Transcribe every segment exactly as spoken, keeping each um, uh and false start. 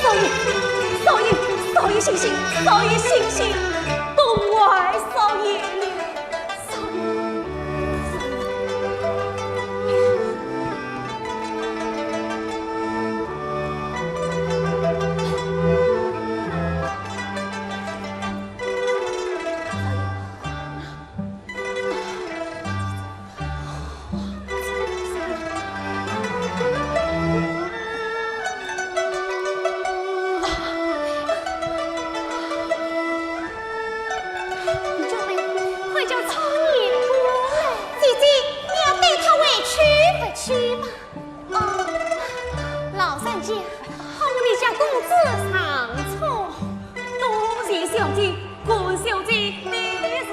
少爷，少爷，少爷醒醒，少爷醒醒，都怪少爷你，少爷。快叫昌爷过来。姐姐，你要带他回去？回去吧。 哦，老人家，好你家公子上车。多谢小姐，感谢小姐，你是。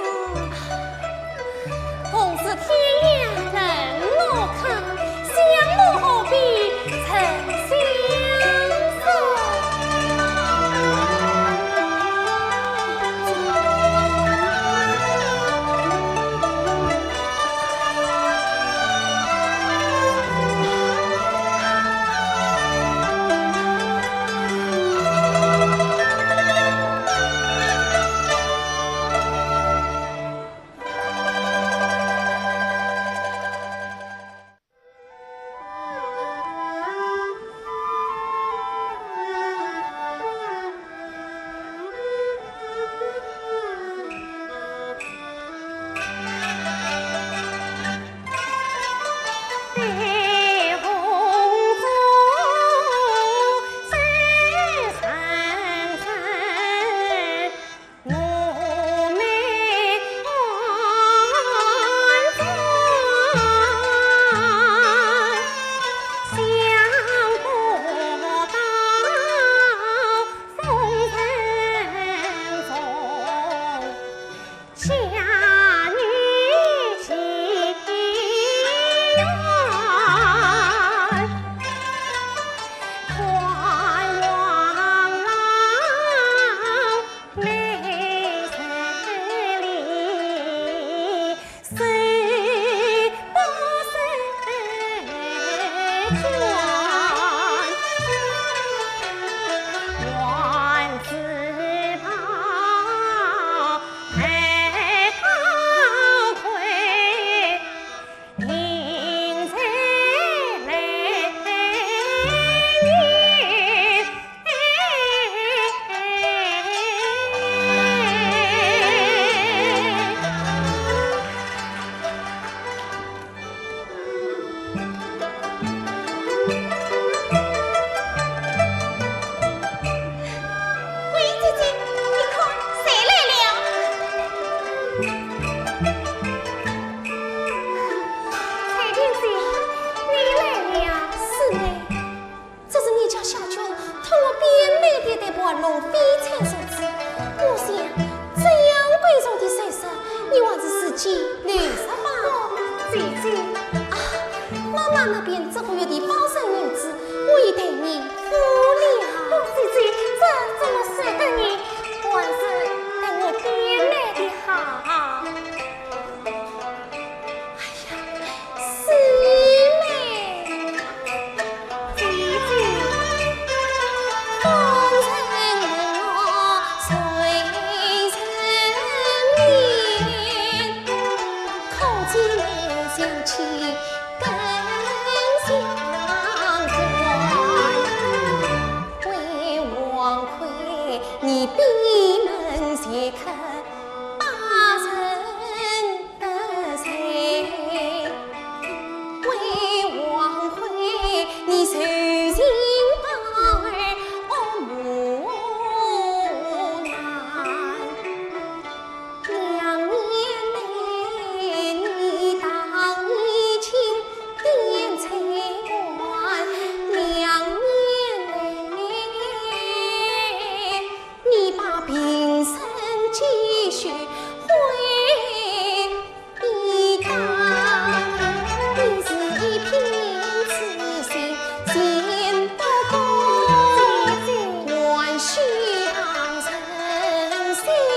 同是天涯任我客，相逢何必曾相识。岂肯把人得罪？为王魁你受尽宝儿恶磨难。两年内你当已经点罪官，两年内 你把平生积蓄回一半，你是一片痴心，见不得官宣人心。四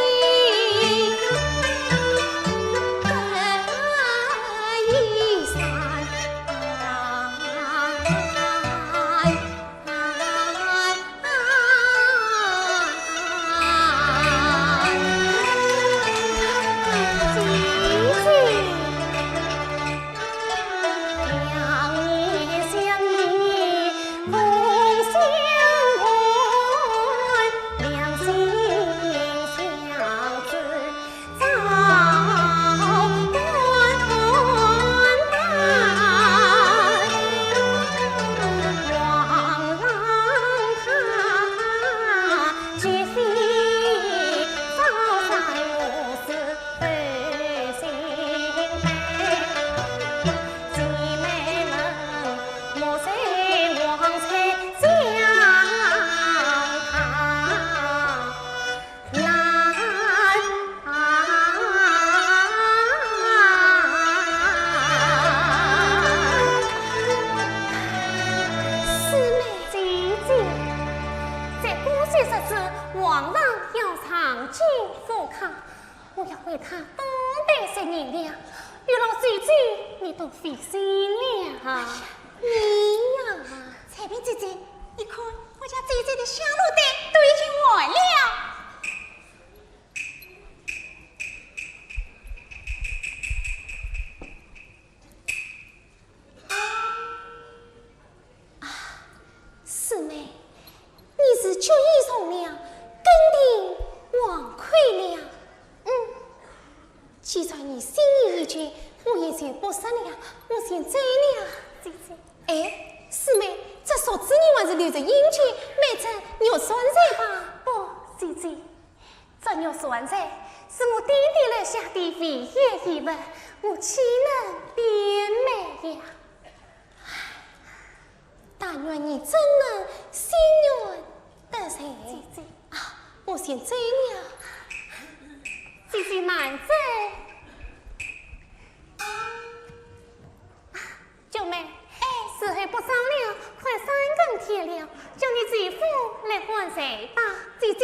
妹。姐姐，在姑息日子，皇上要上京赴考，我要为他多带些银两，有劳姐姐你多费心了。你呀，采萍姐姐，你看，我家姐姐的香炉袋都已经满了。 啊，四妹，你是决意从良，跟定王魁了？嗯，既然你心意已决，我也就不说了，我先走了。姐姐。哎，四妹，这熟子你还是留着饮酒，买只玉扇才吧。不，姐姐， 这玉扇才是我爹爹留下的唯一遗物，我岂能变卖呀？但愿你真能心愿得成。姐姐。啊，我先走了。姐姐慢走。 九妹，哎，时候不早了，快三更天了，叫你姐夫来换鞋吧。姐姐，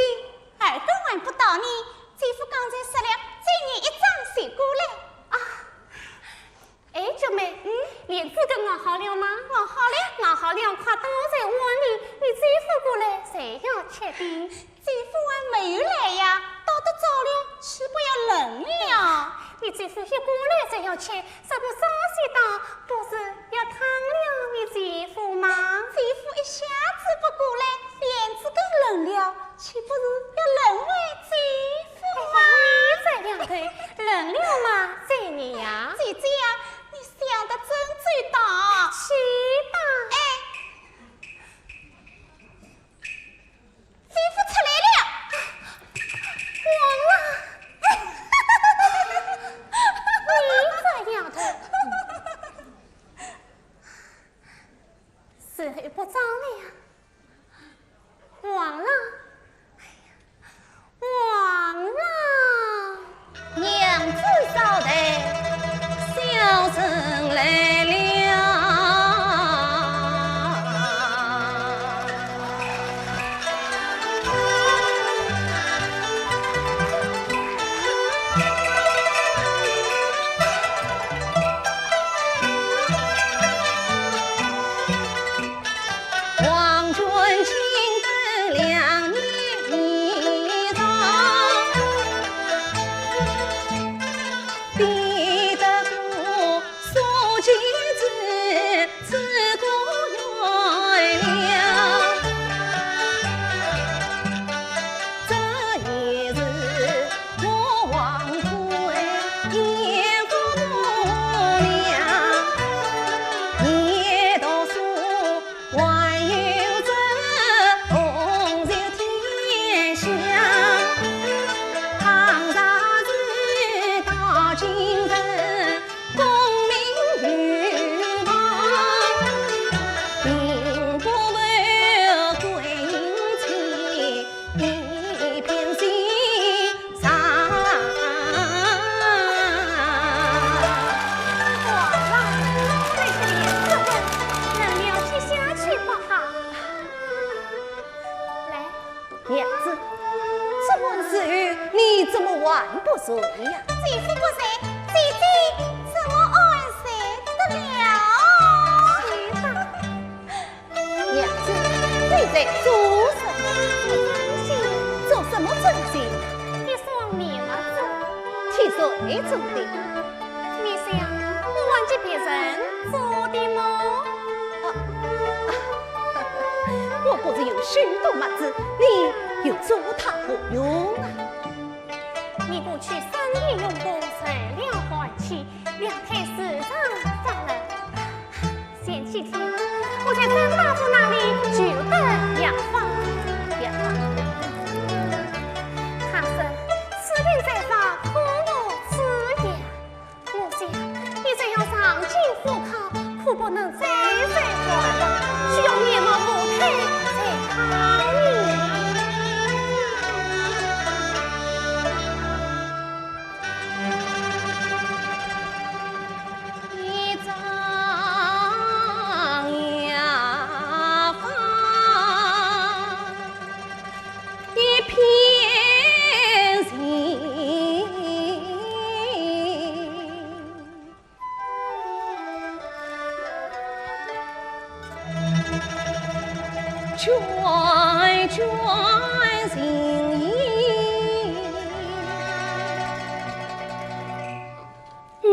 二更还不到呢，姐夫刚才说了，今日一早就过来。啊，哎，九妹，嗯，莲子羹熬好了吗？熬好了。熬好了，快倒在碗里，你姐夫过来，才要吃的。 姐夫还没有来呀，到得早了，岂不要冷了？你姐夫一过来就要吃，这个东西倒不是要烫了你姐夫吗？姐夫一下子不过来，莲子羹冷了，岂不是要冷坏姐夫吗？哎呀，你这丫头，冷了嘛，随你呀。姐姐呀，你想得真周到。去吧。哎。 姐夫出来了。王郎，你这丫头，时候不早了呀。王郎，哎呀，我万不遂呀。姐夫不在，姐姐怎么安睡得了？是的。娘子，你在做什么？做什么针线？一双棉袜子。替谁做的？你想我还给别人做的吗？啊，啊，我不是有许多袜子，你又做它何用啊？ 你不去生意用功，受了寒气，两腿时常发冷。前几天，我在张大夫那里求得药方。药方？他说，此病再发，可无此药。 我想，你只要上京赴考，可不能再受寒了，需要面貌仪态才好呢。一张药方，一片情。 卷卷情意，暖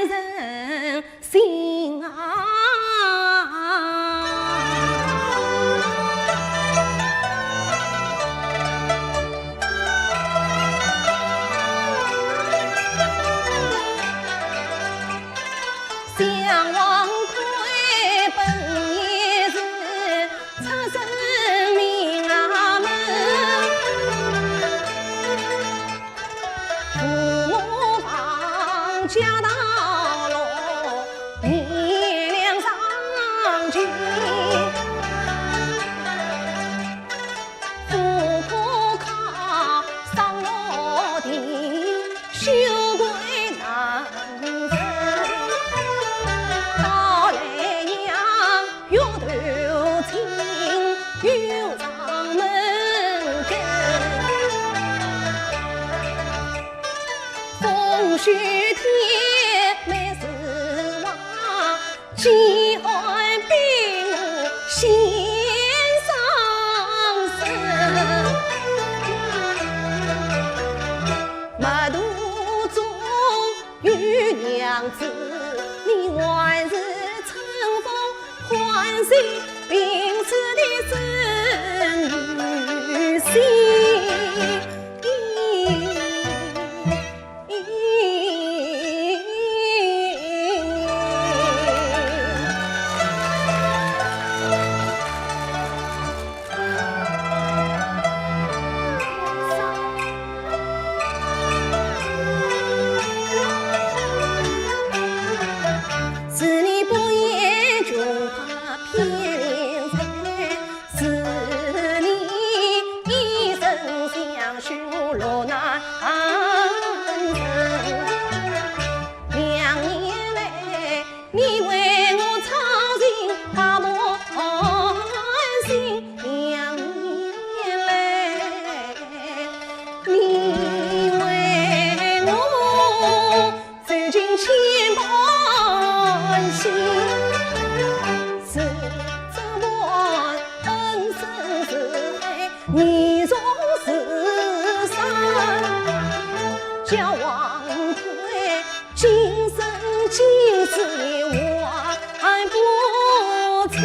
人心啊。 向望归本也是出身名门，父母房家道落，你两双亲。 不可靠上落地，羞愧难忍。到来阳月头清，又上门更。风雪天没事望， 饥寒病饿，心伤神。马途中有娘子，你还是春风唤醒病逝的人心。 是你不言穷话骗人才， 是你一生相许落难成。两年来，你为我操心，家破人心。两年来，你为我 走尽千般险，是这般恩深似海，义重似山。叫王魁今生今世还不清。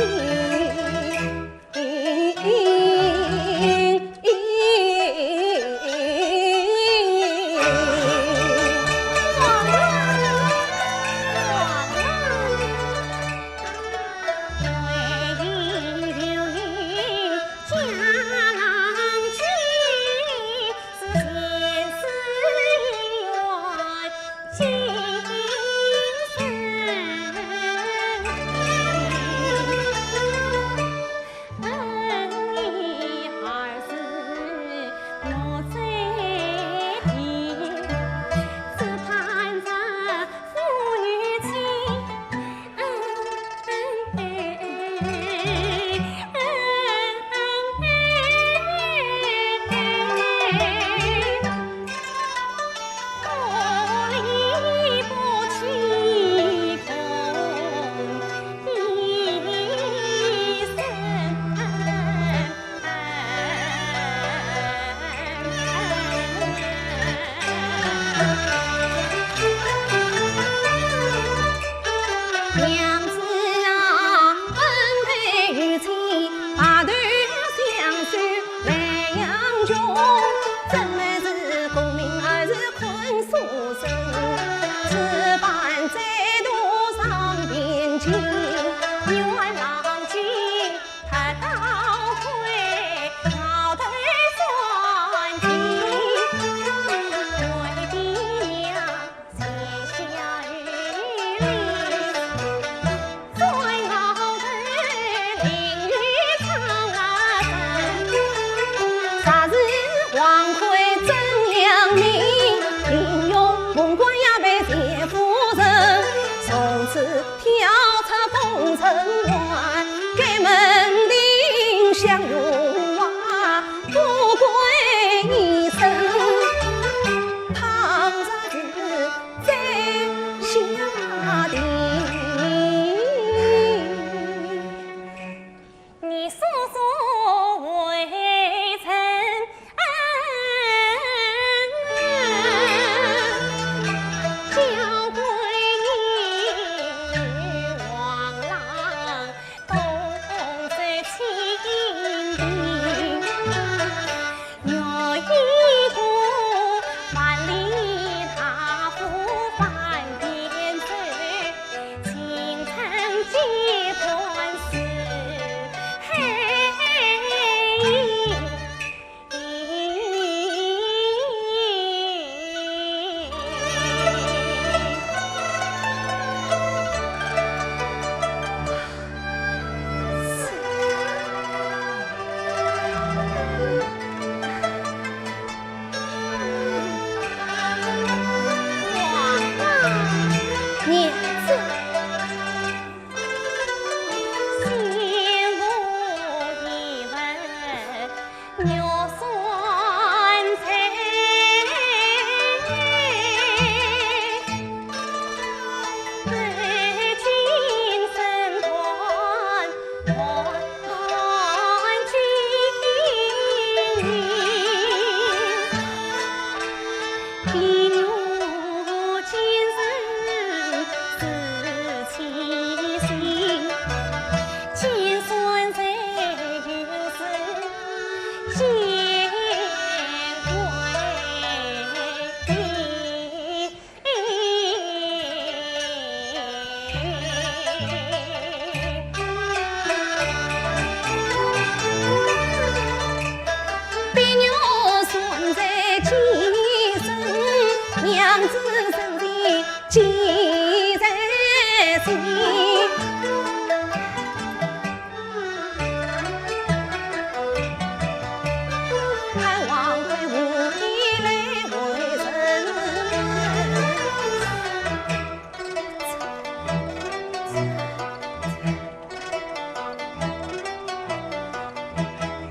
你速速回城，交给女王郎，同在清平。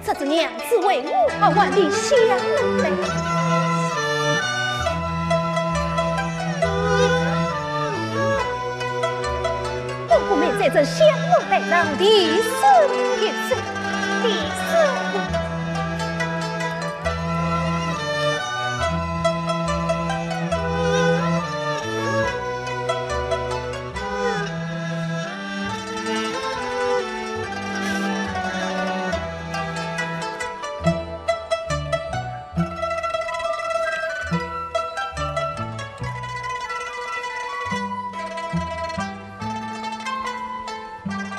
这是娘子为我而还的香炉袋。我不免在这香炉袋上题诗一首。题诗。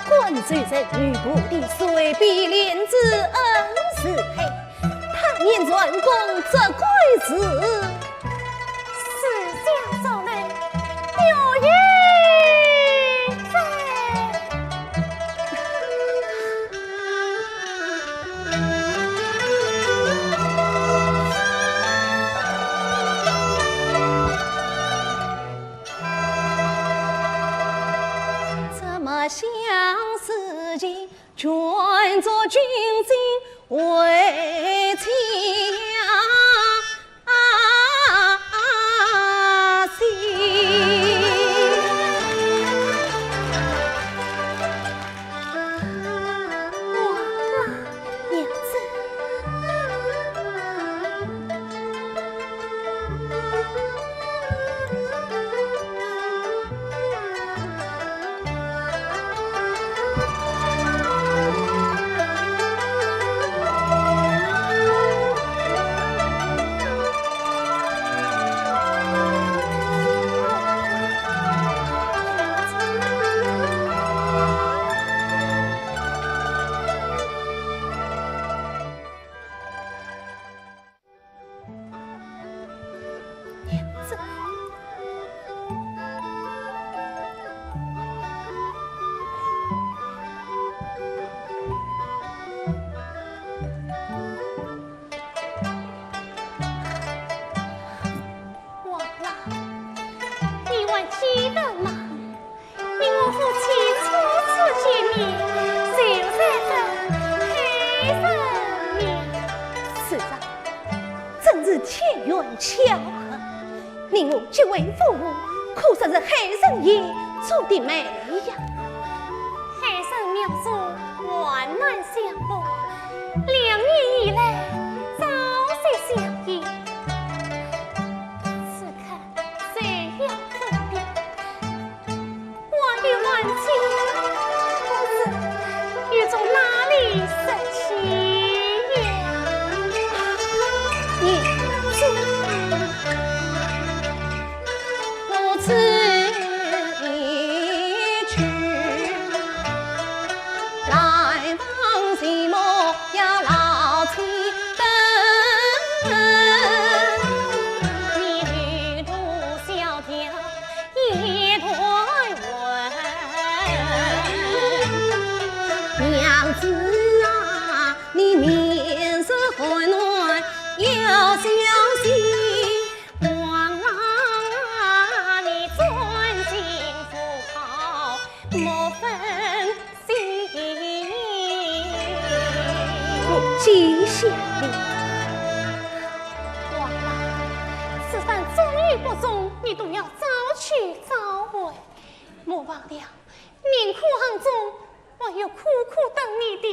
观谁人，女菩提，谁比莲之恩似海。 他年蟾宫，则归是。四小所能，有一分。怎么相思情，全作君心为妻呀。记得吗？你我夫妻初次见面，就在这黑人庙。是啊，真是天缘巧合。你我结为夫妇，可说是黑人也做的媒呀。黑人庙中万难相逢，两年以来朝夕相依。此刻 谁要分辨？我与万金，不知又从哪里说起呀？你这，我知一句。 来往寂寞呀老千灯，一路萧条一段魂。娘子啊，你面色寒暖要小心，王郎啊，你专心赴考，莫分 心。我记下了。王郎，此番中与不中，你都要早去早回。莫忘了，明窟巷中还有苦苦等你的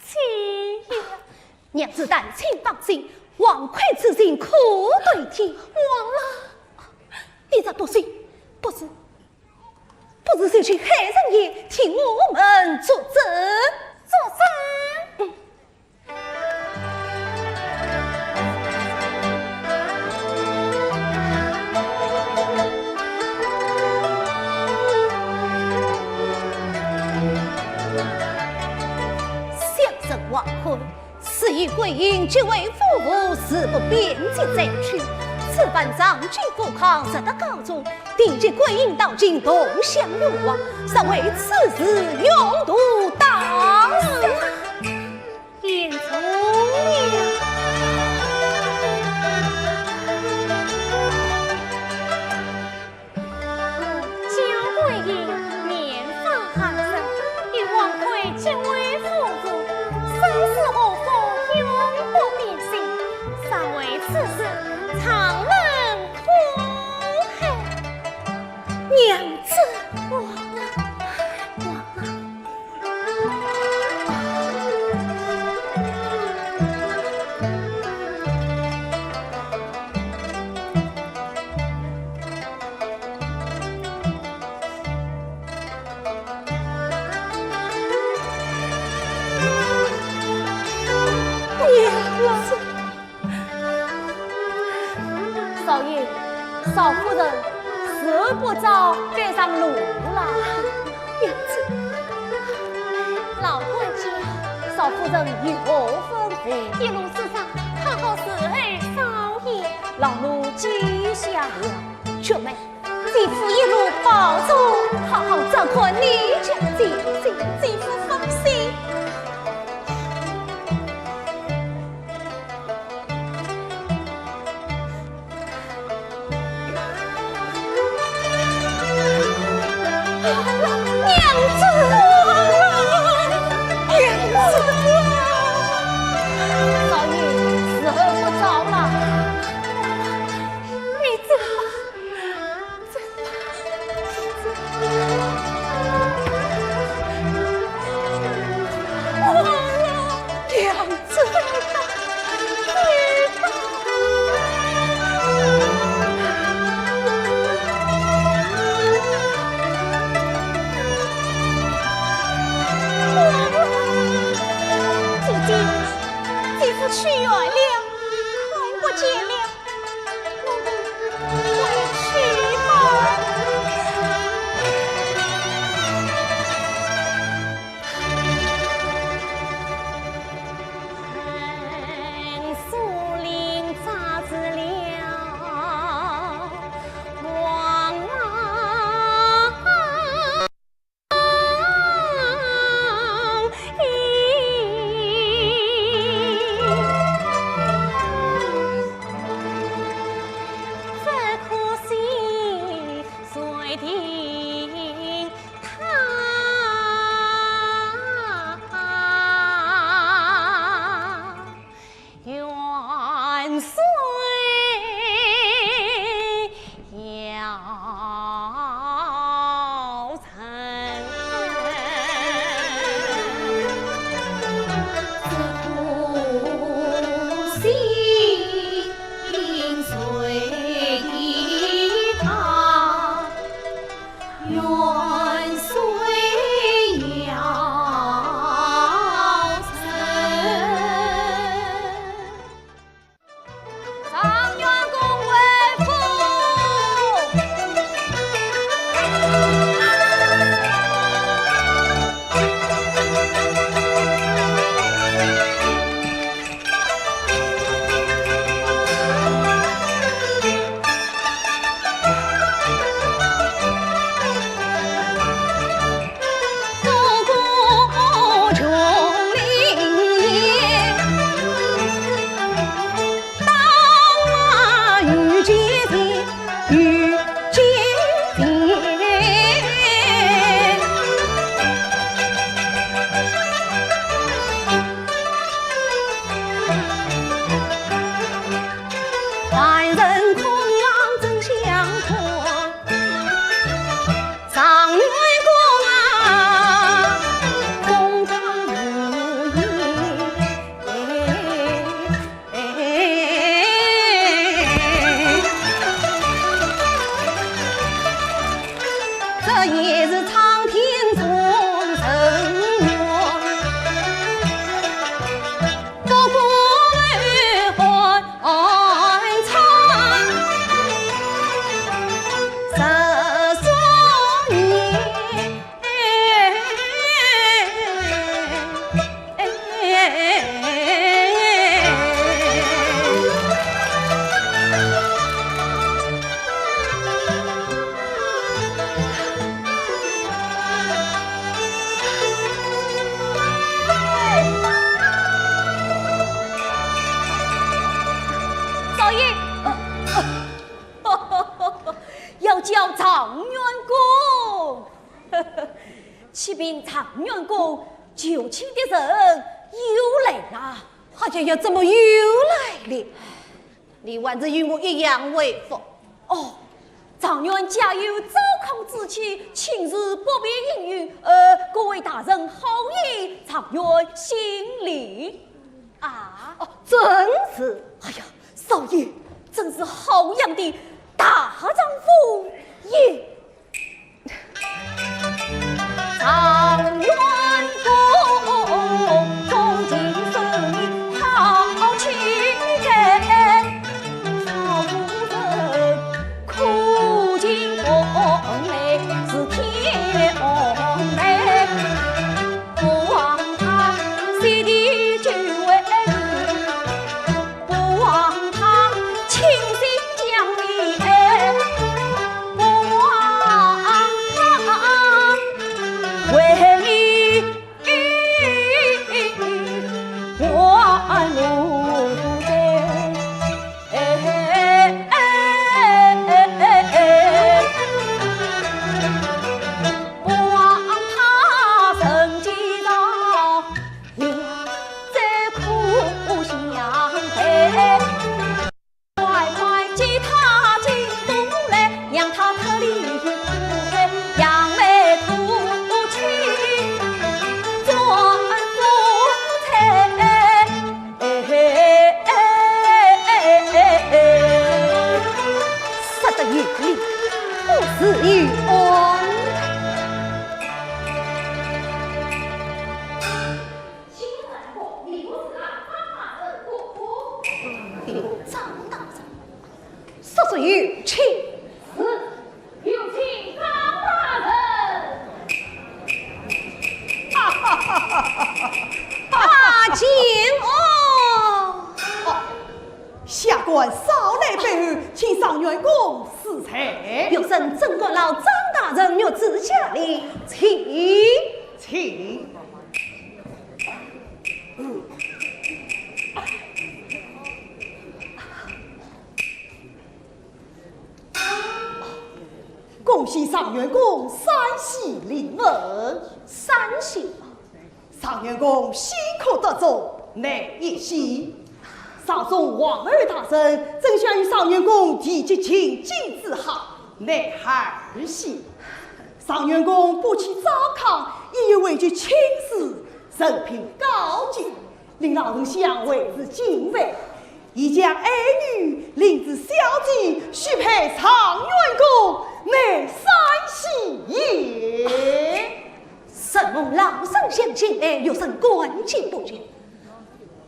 妻呀。娘子但请放心，王魁此行可对天。王郎，你这毒誓，不是 不是就请黑人爷替我们作证？作证？嗯。小人王魁， 自与桂英结为夫妇，誓不变节再娶。此番上京赴考，入得高中，定及桂英到京同享荣华，实为此事用途大。言重了。 娇桂英年方二十，与王魁结为夫妇，生死祸福永不变心，实为此事常能苦海。娘子，我，我， 少爷，少夫人时候不早，该上路了。娘子，老管家，少夫人有何吩咐？一路之上，好好侍候少爷。老奴记下了。 菊妹，姐夫一路保重，好好照看你家姐姐，姐夫放心。娘子，娘子，少爷，时候不早了。 你走吧，走吧。叫状元公。启禀状元公，求亲的人又来了。哎呀呀，怎么又来了？你还是与我一样回复。哦，状元家有糟糠之妻，亲事不便应允，呃，各位大人好意，状元心领。啊？哦，正是。哎呀，少爷，真是好样的大丈夫也。状元公，恭敬受你好亲待，少夫人苦尽功名是天公美，不枉他昔的救恩。 不枉他倾心将你爱，不枉他为你还路在。不枉他曾经到 我在苦相陪。快快接他进宫来，让他脱离苦海，扬眉吐气，转风采。说得有理，不是有误。 张大人，速速有请。是，有请张大人。哈哈哈哈哈哈！啊，请哦。哦，下官少来拜候，请状元公恕罪。学生正告老张大人，玉旨下令，请。请。 恭喜状元公三喜临门。三喜？状元公新科得中，乃一喜。朝中王侯大臣争相与状元公提及进京之好，乃二喜。状元公不弃糟糠，意欲回绝亲事， 任凭高进，令老丞相为之敬畏，已将爱女领子小姐许配状元公，乃三喜也。承蒙老丞相前来，学生感激不尽。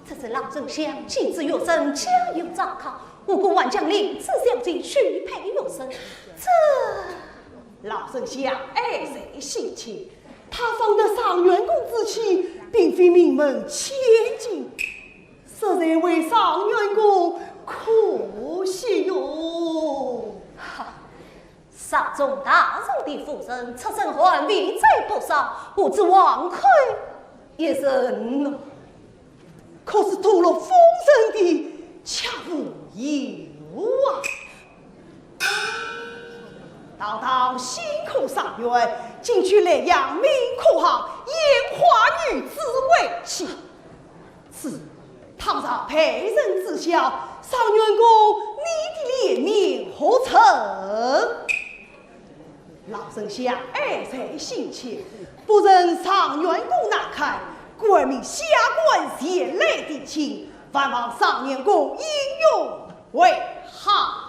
只是老丞相既知学生家有糟糠，何故还将领子小姐许配学生？这……老丞相爱才心切， 他访得状元公之妻，并非名门千金，实在为状元公可惜哟。哈，朝中大臣的夫人，出身寒微者不少，何止王侯一人呢？可是吐露风尘的，却无有啊。 堂堂新科状元，竟去莱阳名科行，拈花女子为妻。此，堂上陪人知晓，状元公你的脸面何存？老丞相爱才心切，不忍状元公难堪，故而命下官前来提亲，还望状元公应允 为好。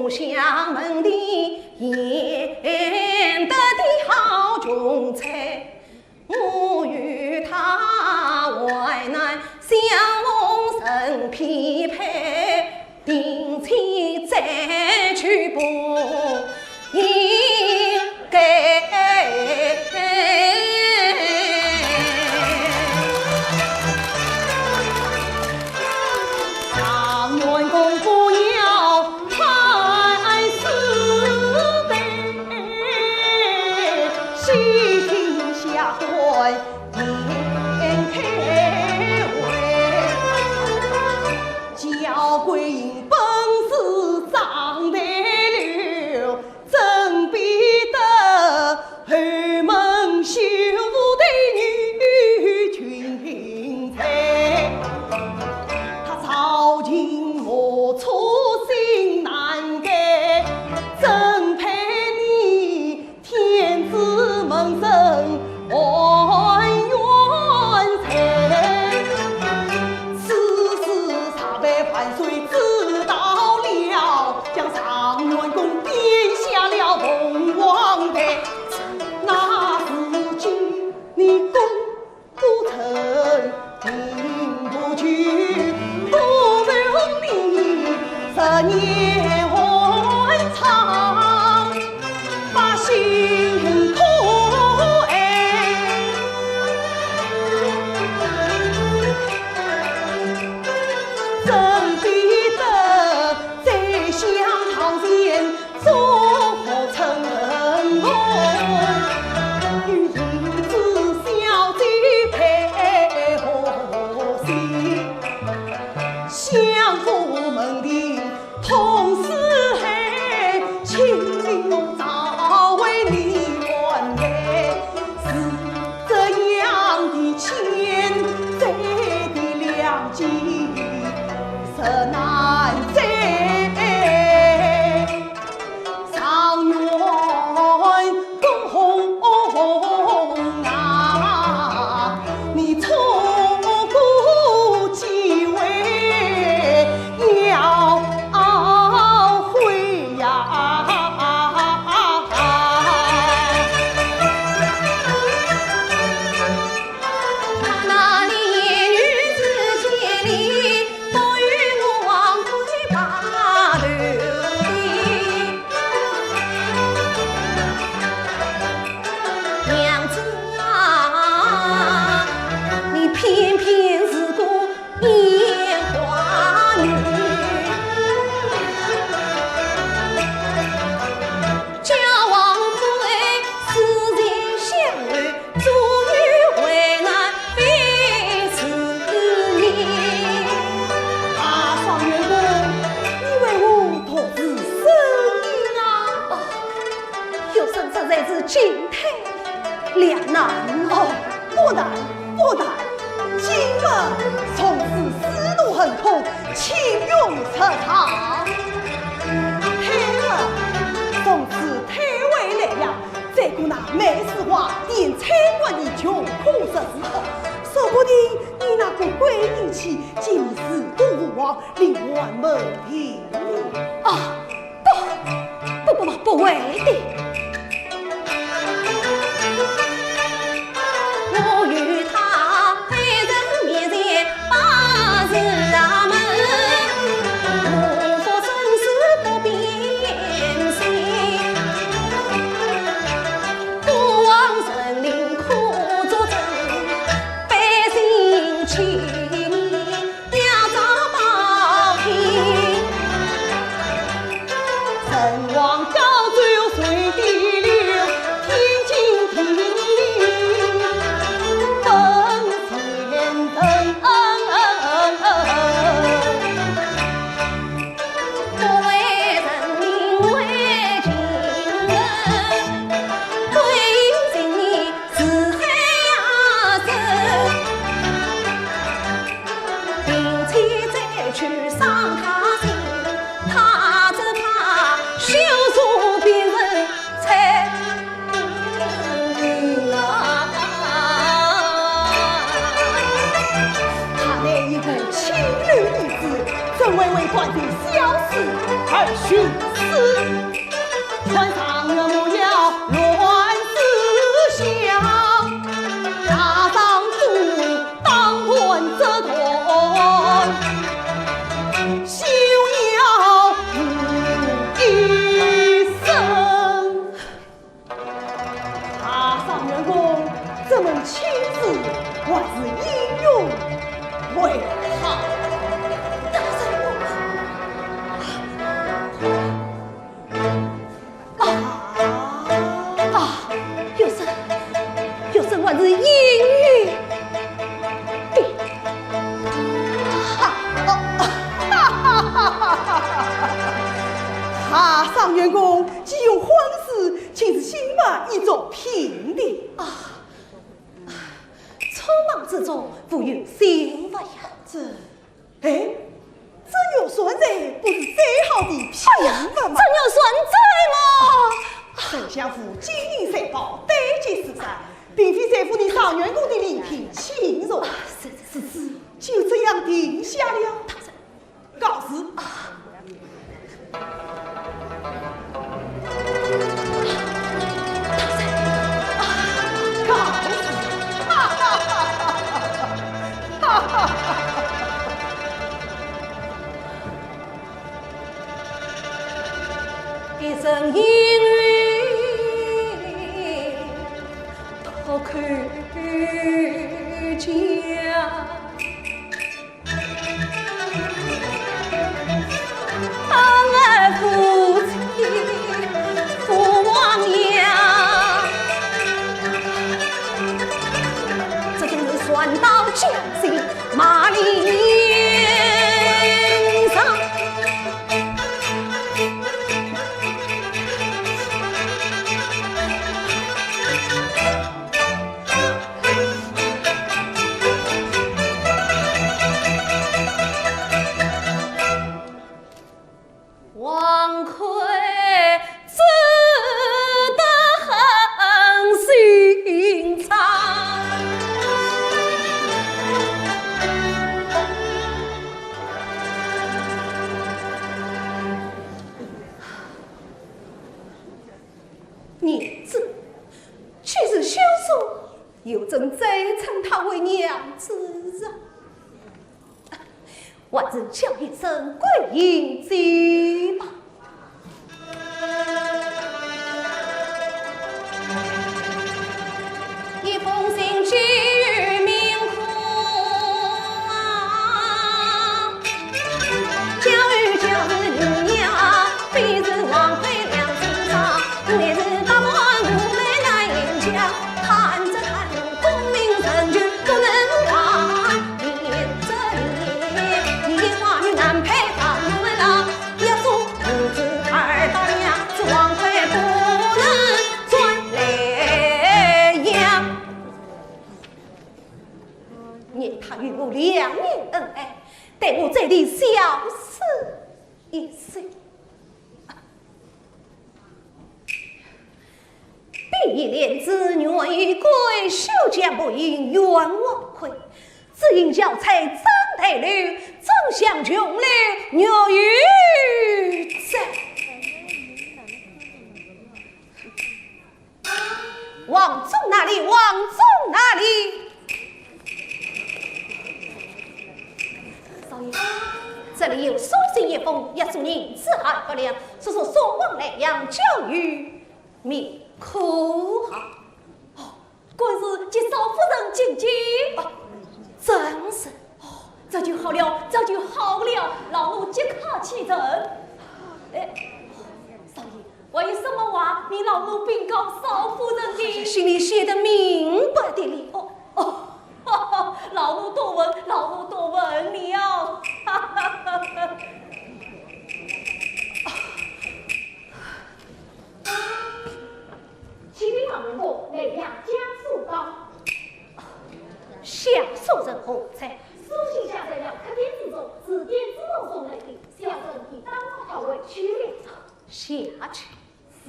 相门的贤德的好穷才，我与他患难相逢成匹配，定期再去不应该。状元公不要 太师杯，细听下官言开回。樵归阴本是张台楼，怎比得 后门绣鞋的女裙裁。她朝秦暮初心难改，怎配你天子门生含冤罪？此事查办万岁知道了，将状元公 下了凤凰台，那时今你功不成名不就，不如你十年寒窗，百姓可爱。怎比得宰相堂前 做成功，与银子小姐配和稀。相府门庭痛四海，清明朝会你观台。是这样的欠债的良机，实难再。 状元公啊，你错过机会要后悔呀。 他那里女子千里，不与我王魁把头的。娘子啊，你偏偏是个 烟花女。叫王魁思前想后，终于为难非是你。啊，状元公，你为何独自呻吟啊？哦，学生实在是进退两难。哦，不难， 不难，今日从此师徒亨通，岂用出场？退了，从此退回来呀，再过那梅树花店餐馆的穷苦日子，说不定你那个鬼影妻竟是孤独无望，另患门庭。啊， 不，不，不，不会的。我与他非人面前把字啊问，我说生死不必言谢，孤王神灵可作证，百姓请你 要找报应。人王高奏谁的了，天经地义，本是天人。不为人民为情人，归心似海呀深。 定期再去伤他心，他只怕羞辱寻死。穿上元模要乱世相，大丈夫当断则断，休要无一生。 大丈元公，这门亲事还是隐瞒为好。大丈夫，啊，啊，有人，有人还是隐瞒的。哈，哈哈哈哈哈哈！大丈元公，既有婚事， 请自行办一桌聘礼。啊，匆忙之中，无有信物呀。这，哎，这玉簪子不是最好的聘物吗？哎呀，这玉簪子嘛。丞相府金银财宝，堆积如山，并非在乎你丈元公的礼品轻重。啊，是，是，是。就这样定下了。 告辞。啊，大人，啊，告辞。哈哈哈哈哈哈！哈哈哈哈哈！一声应允，脱口讲。 当儿夫妻父亡娘，这真是船到江心马陵上。 王魁只得很心伤。娘子，既是休书，又怎再称她为娘子啊？ 还是叫一声桂英姐吧。一封信寄与明空啊，交与交与你呀，非是王魁两情长，乃是八万无奈难言讲，看这看 功名成就不能忘，念着你，你花女难配方如来，要说母子二大娘，这王魁不能转来呀。念他与我两年恩爱，待我这里小事一事。 碧玉莲子愿与桂，休将不应冤枉亏。只因小菜张台楼，怎想琼楼玉宇哉。王忠哪里？王忠哪里？少爷，这里有书信一封，要送银子二百两，速速送往莱阳，交与 明空啊。哦，果然是给少夫人进京。哦，正是。哦，这就好了，这就好了，老奴即刻启程。哎，少爷，还有什么话，命老奴禀告少夫人的？信里写得明白的哩。哦，哦，老奴多问，老奴多问了。启禀老元公，莱阳江苏道。下书人何在？书信下在了客店之中，是店主送来的，小生已打发他回去了。下去。是。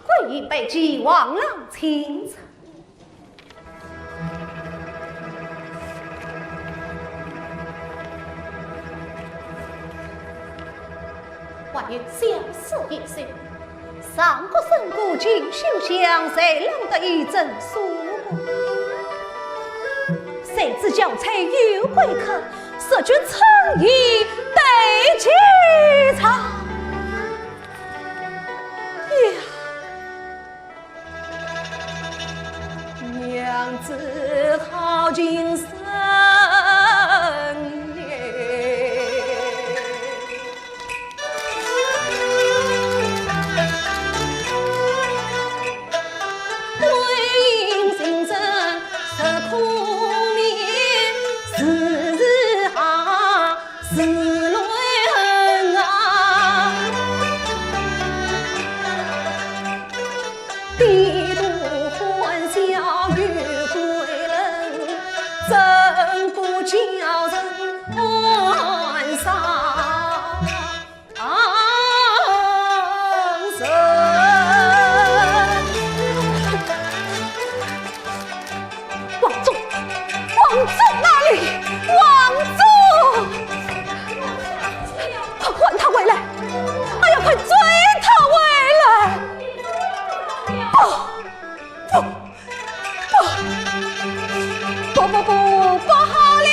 桂英拜见王郎，请坐。还有相思一首。上国胜过秦秀香，谁能得一枕书？谁知娇妻有贵客，谁觉春意对棋场。呀！ 娘子好情深也。王忠，王忠哪里？王忠！快唤他回来！哎呀，快追他回来！不，不，不，不，不，不，不好了！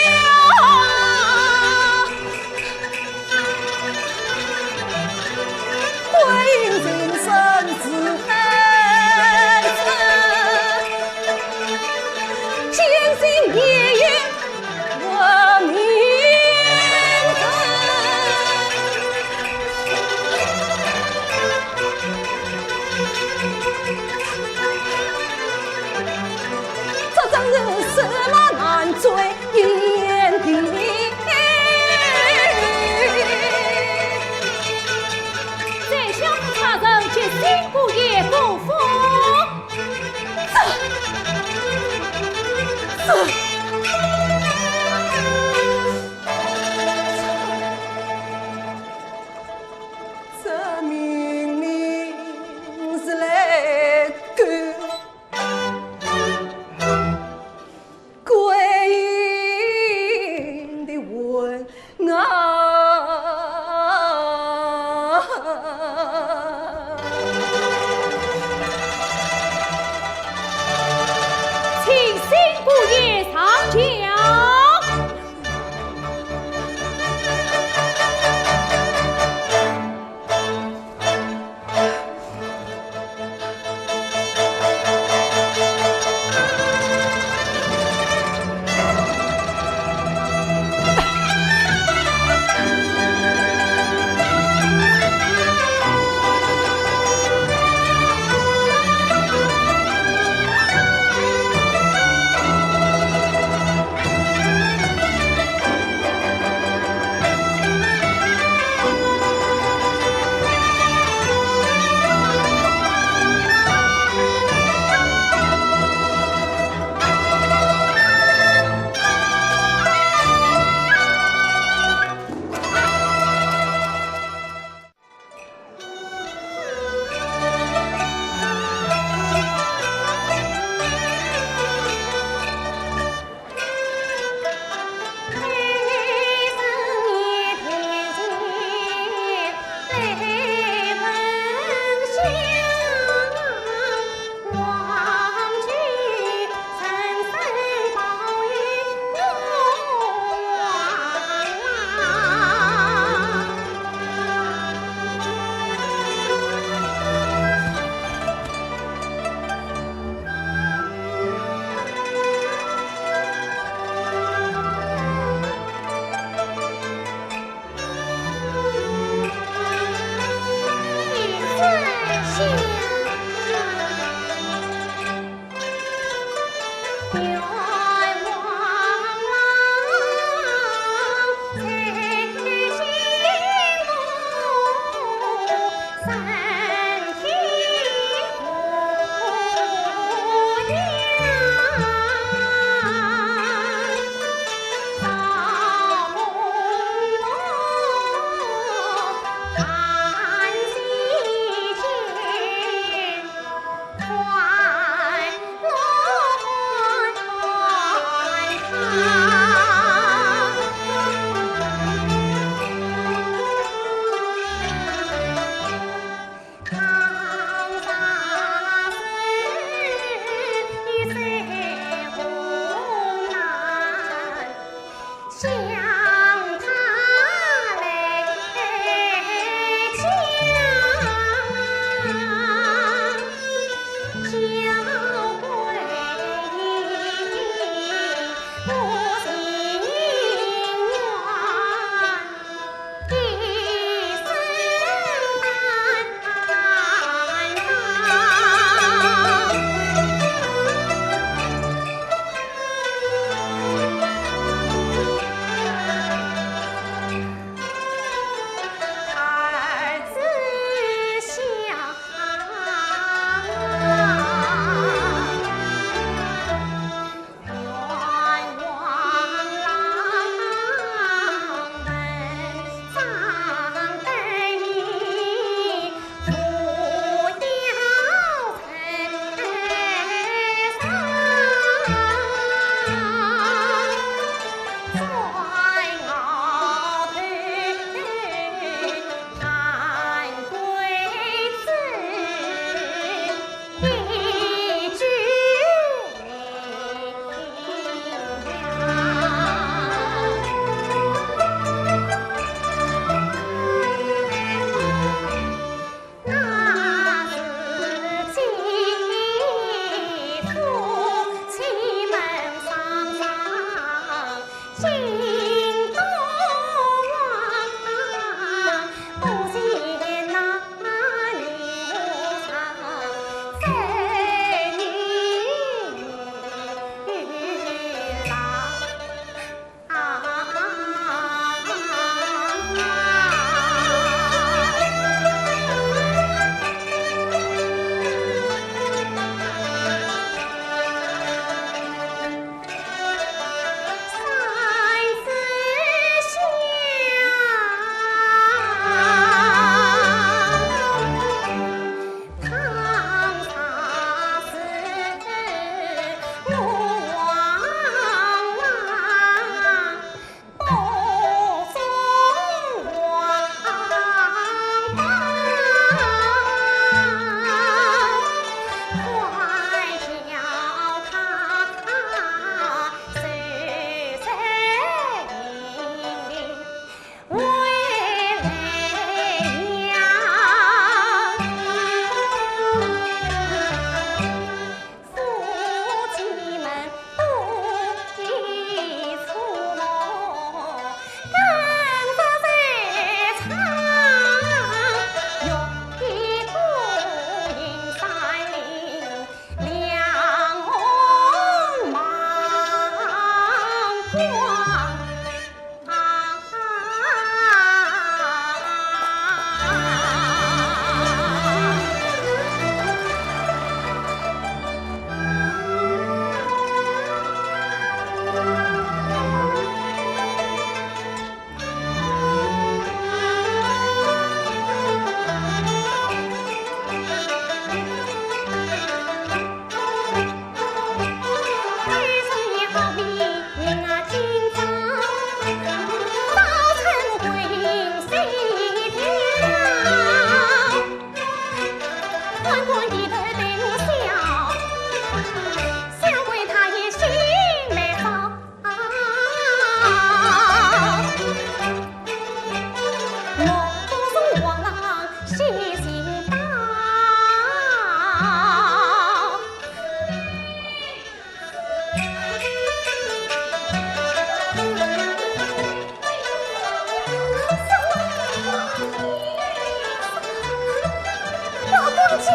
老东家，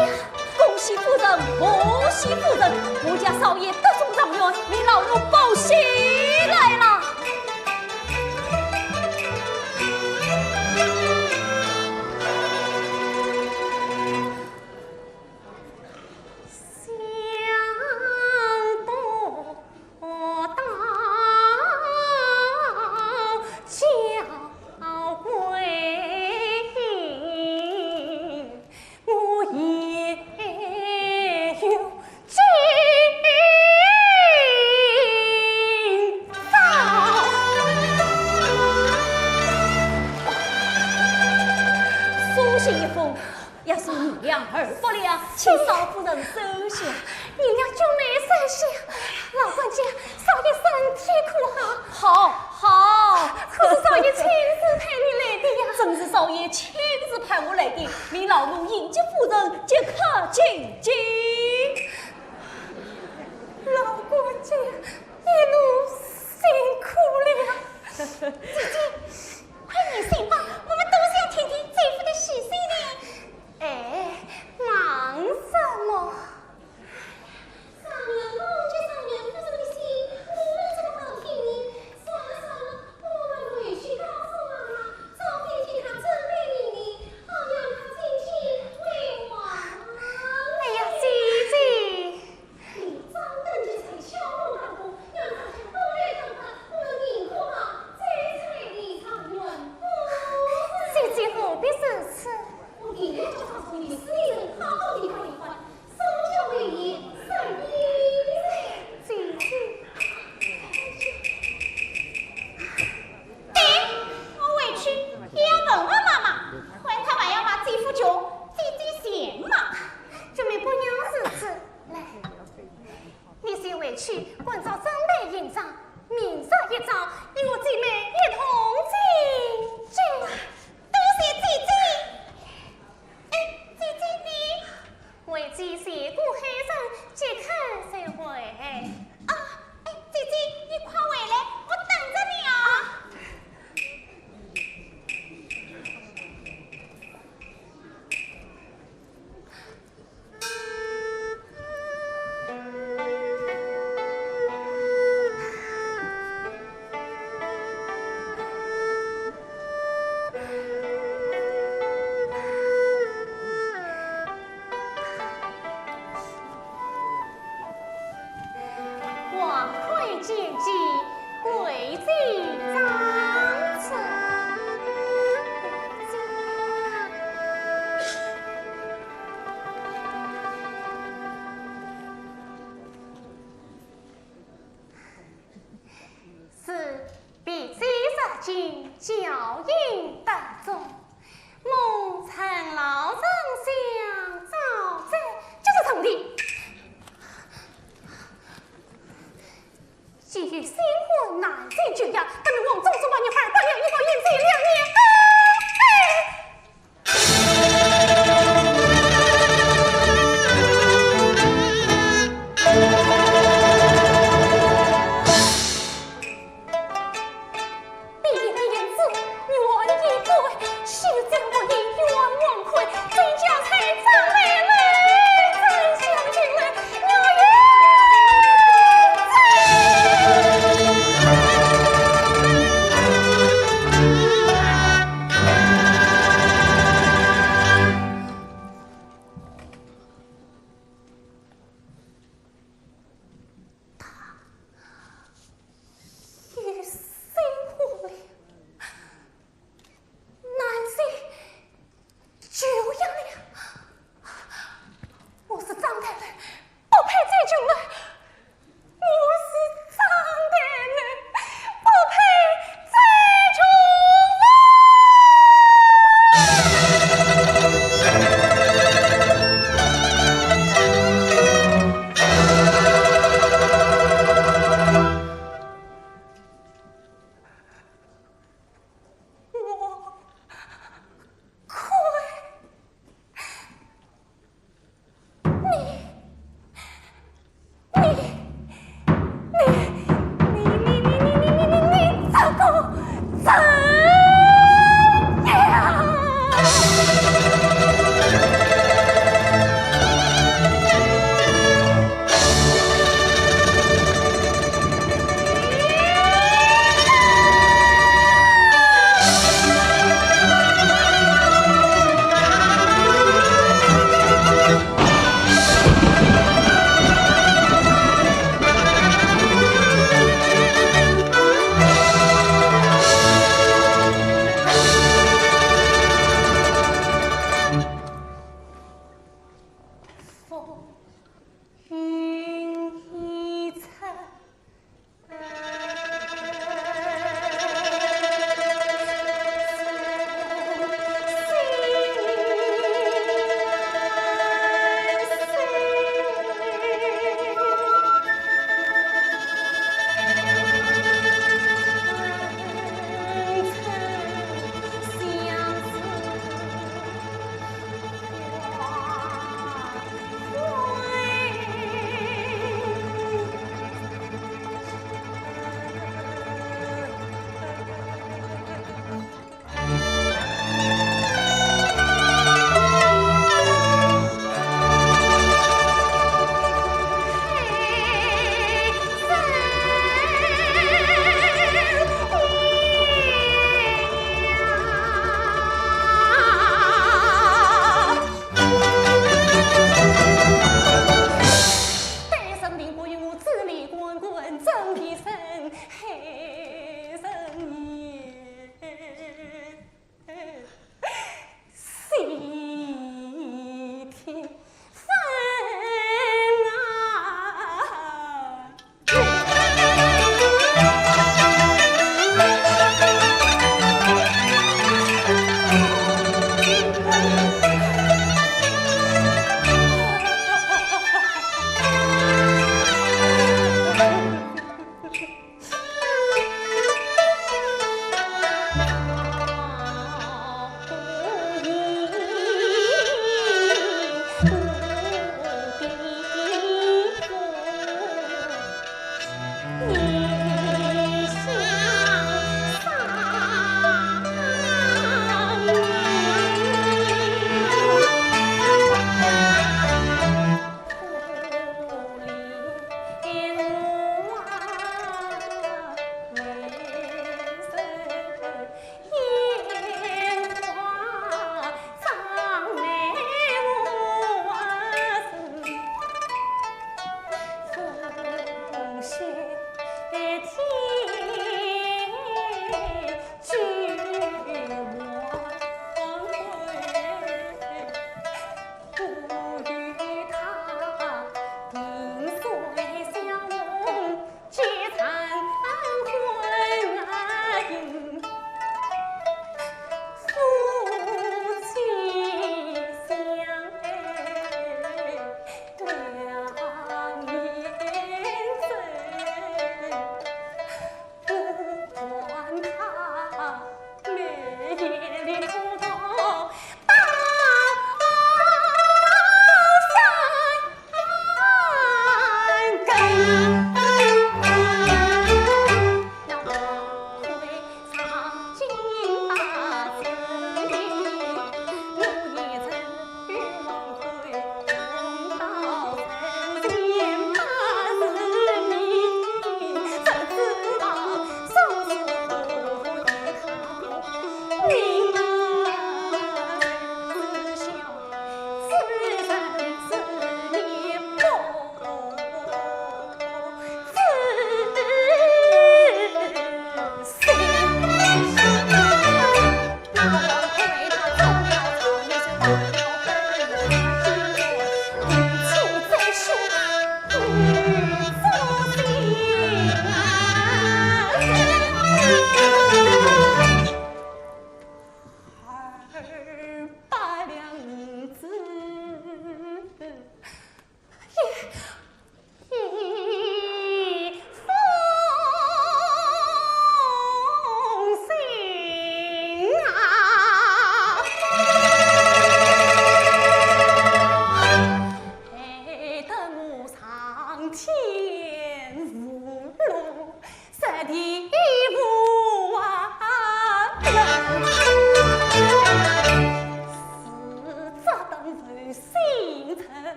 恭喜夫人，贺喜夫人，我家少爷得中状元，命老奴报喜来了。书信一封， 押送银两二百两，请少夫人收下。银两就没收下。老管家，少爷身体可好？好，好。可是少爷亲自派你来的呀。正是少爷亲自派我来的，命老奴迎接夫人，即刻进京。老管家，一路辛苦了。姐姐，快念信吧，我们都想听听姐夫的喜讯呢。 哎，忙什么？少爷，我这少爷夫人的信，你们怎么好听呢？算了算了，我们回去告诉妈妈，昨天见她真美丽呢，好让她进京为王。哎呀，姐姐！ 你早等歇在小楼当中，让大家都来看看我们明后好再彩礼状元。姐姐何必如此？我定要叫他从你私人好好地看一看，什么叫美言善意呢？姐姐。对，我回去也要问问妈妈，看她还要骂姐夫穷，姐姐嫌嘛。君妹不要如此，来， 你先回去，赶早准备行装，明朝一早，与我姐妹一同进京。多谢姐姐。哎，姐姐你？回去谢过海参，即刻就回。啊，哎，姐姐，你快回来，我等着你啊。 王魁见计，跪在长城。是，婢女入京，校音当中。 蒙承老丞相召见，就是上帝。既有新婚难成就呀，咱们王宗祖把你二百两一个银子两年，哎，哎。婢女胭脂，愿一对，须将我一冤枉款，真叫谁责备来，真相进来，我愿。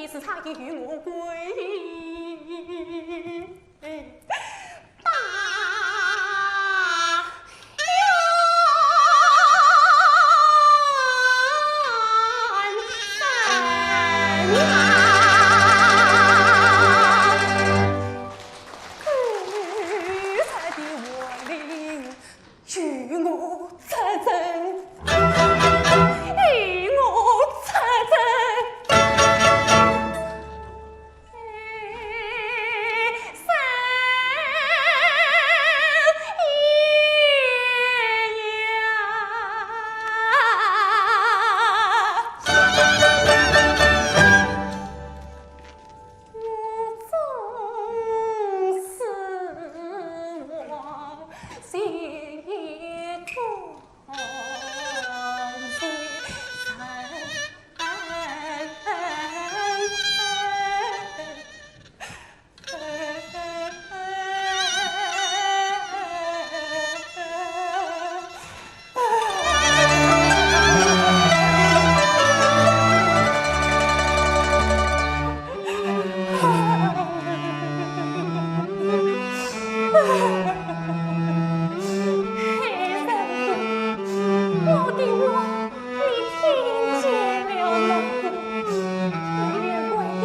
是他也与我归。与我出征，与我出征。我的话，你听见了吗？我连跪地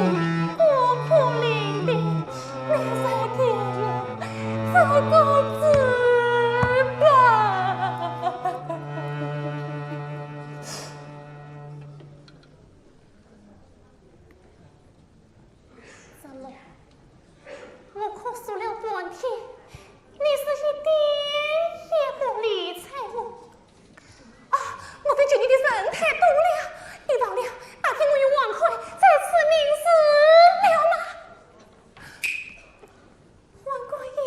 都不灵的，你再给我做个主吧。怎么？我哭诉了半天，你是一点也不理睬我。啊，莫非你的人太多了？你忘了那天我与王魁在此盟誓了吗？王魁爷，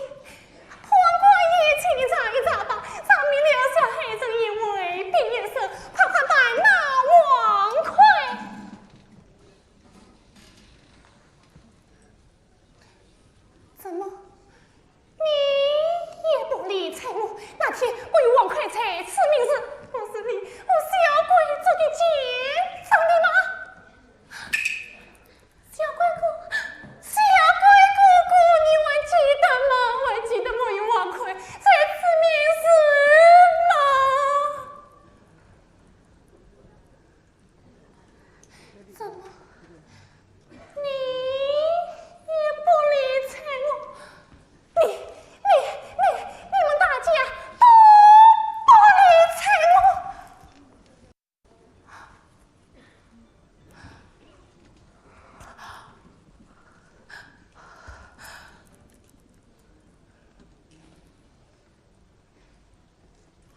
王魁爷，请你查一查吧，查明了小孩子也未必也是，快快办那王魁。 怎么？你也不理睬我？那天我与王魁在此盟誓，不是你，我小鬼做的奸商的吗？小鬼哥，小鬼哥哥，你还记得吗？还记得我与王魁在此盟誓吗？ 怎么？你也不理睬我？你、你、你、你们大家都不理睬我？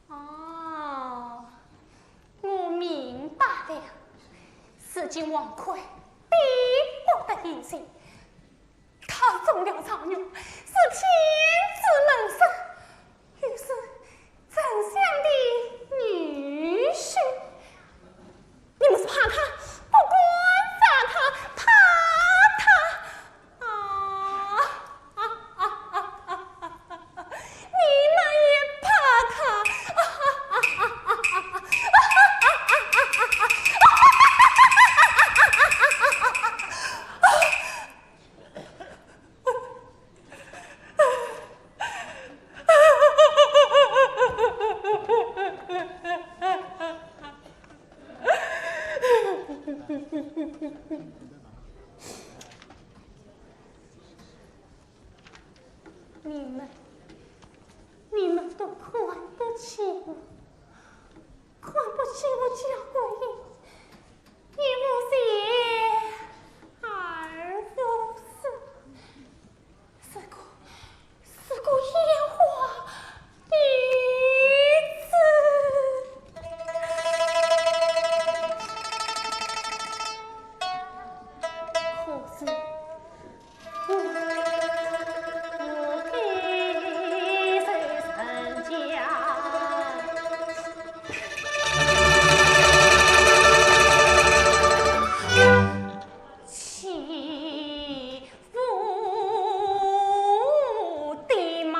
哦，我明白了。如今王魁比不得以前，他中了状元，是天子门生，又是丞相的女婿。你们是怕他，不敢杀他，怕他。 啊，你们也怕他？你们，你们都看不起我，看不起我家国英，一无钱，二无势。 如果，如果烟花易逝，可是我，我的人家。 欺负的吗？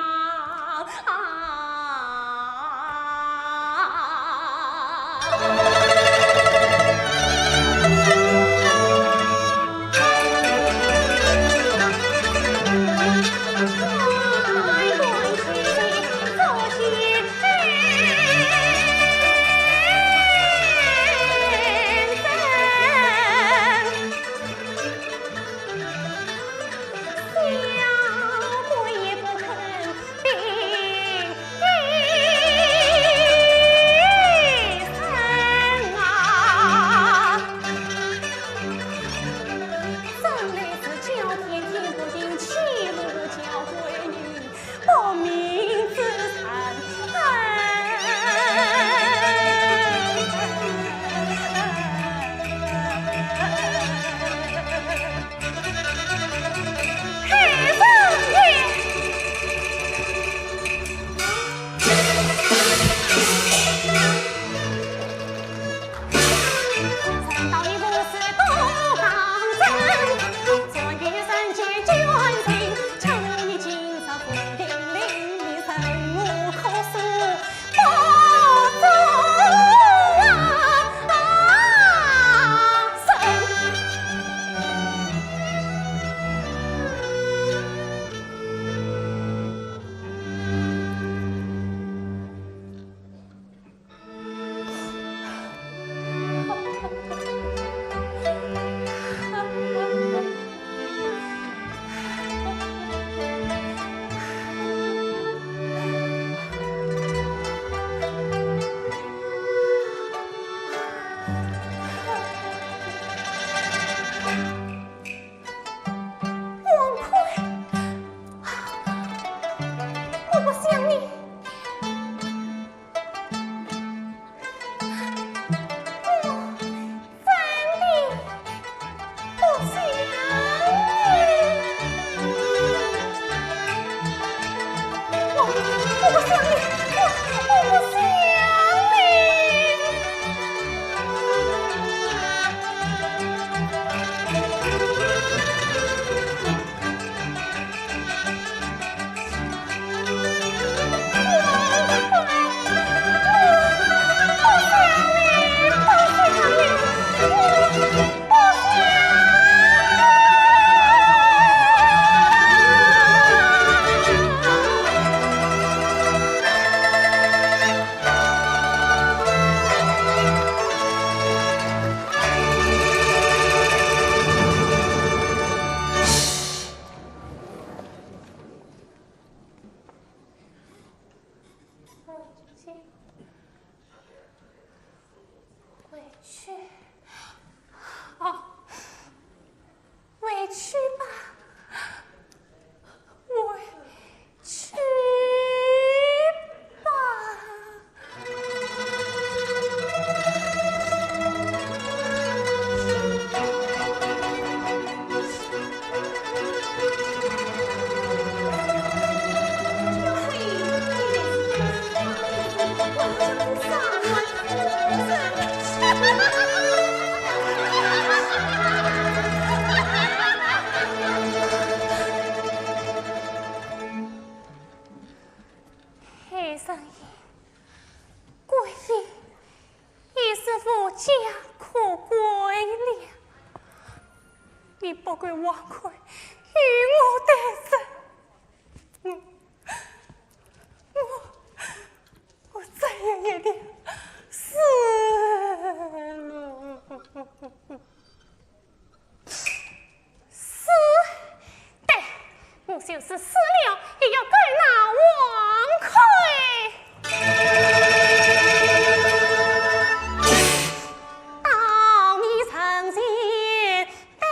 你不敢横看，与我对质。我，我，我再也一定死了。死？对，我就是死了，也要跟那王魁。当你成亲， 啊！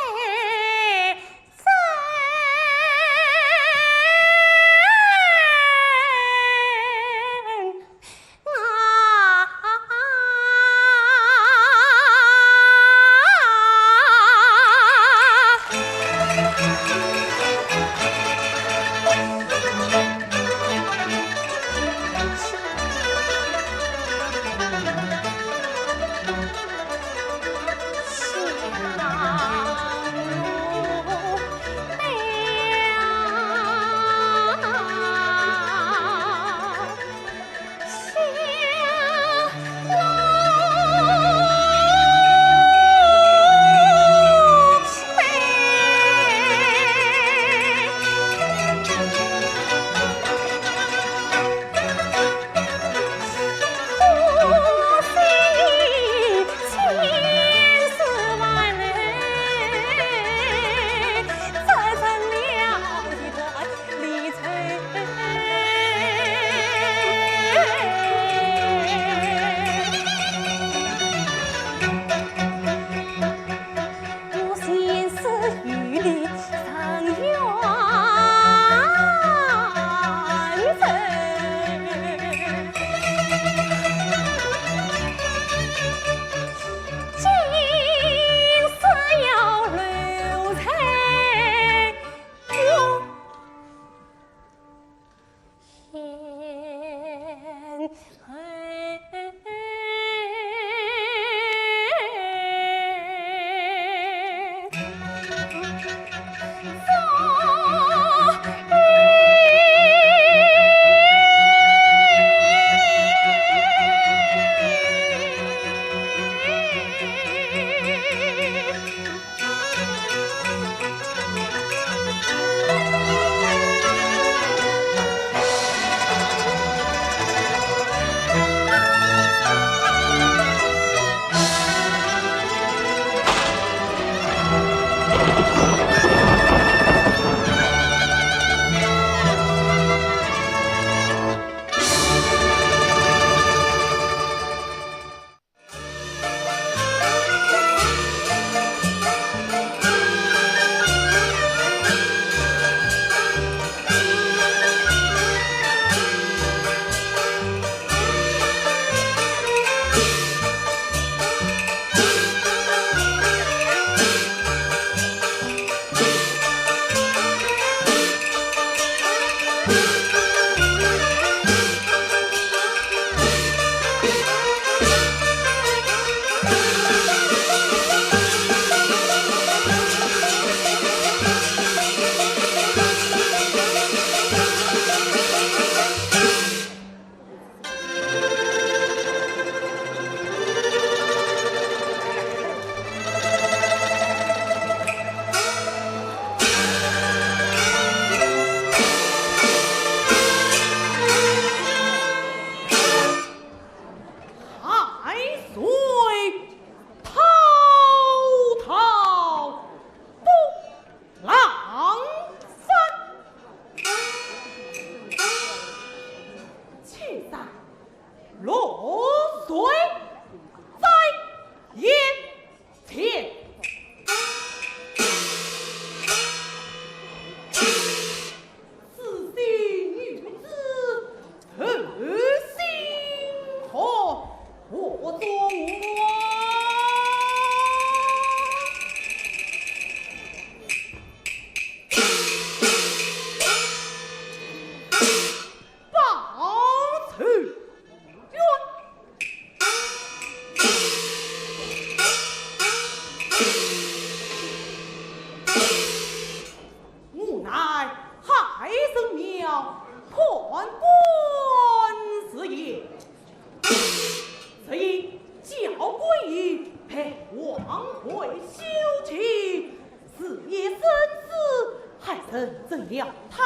臣遵了他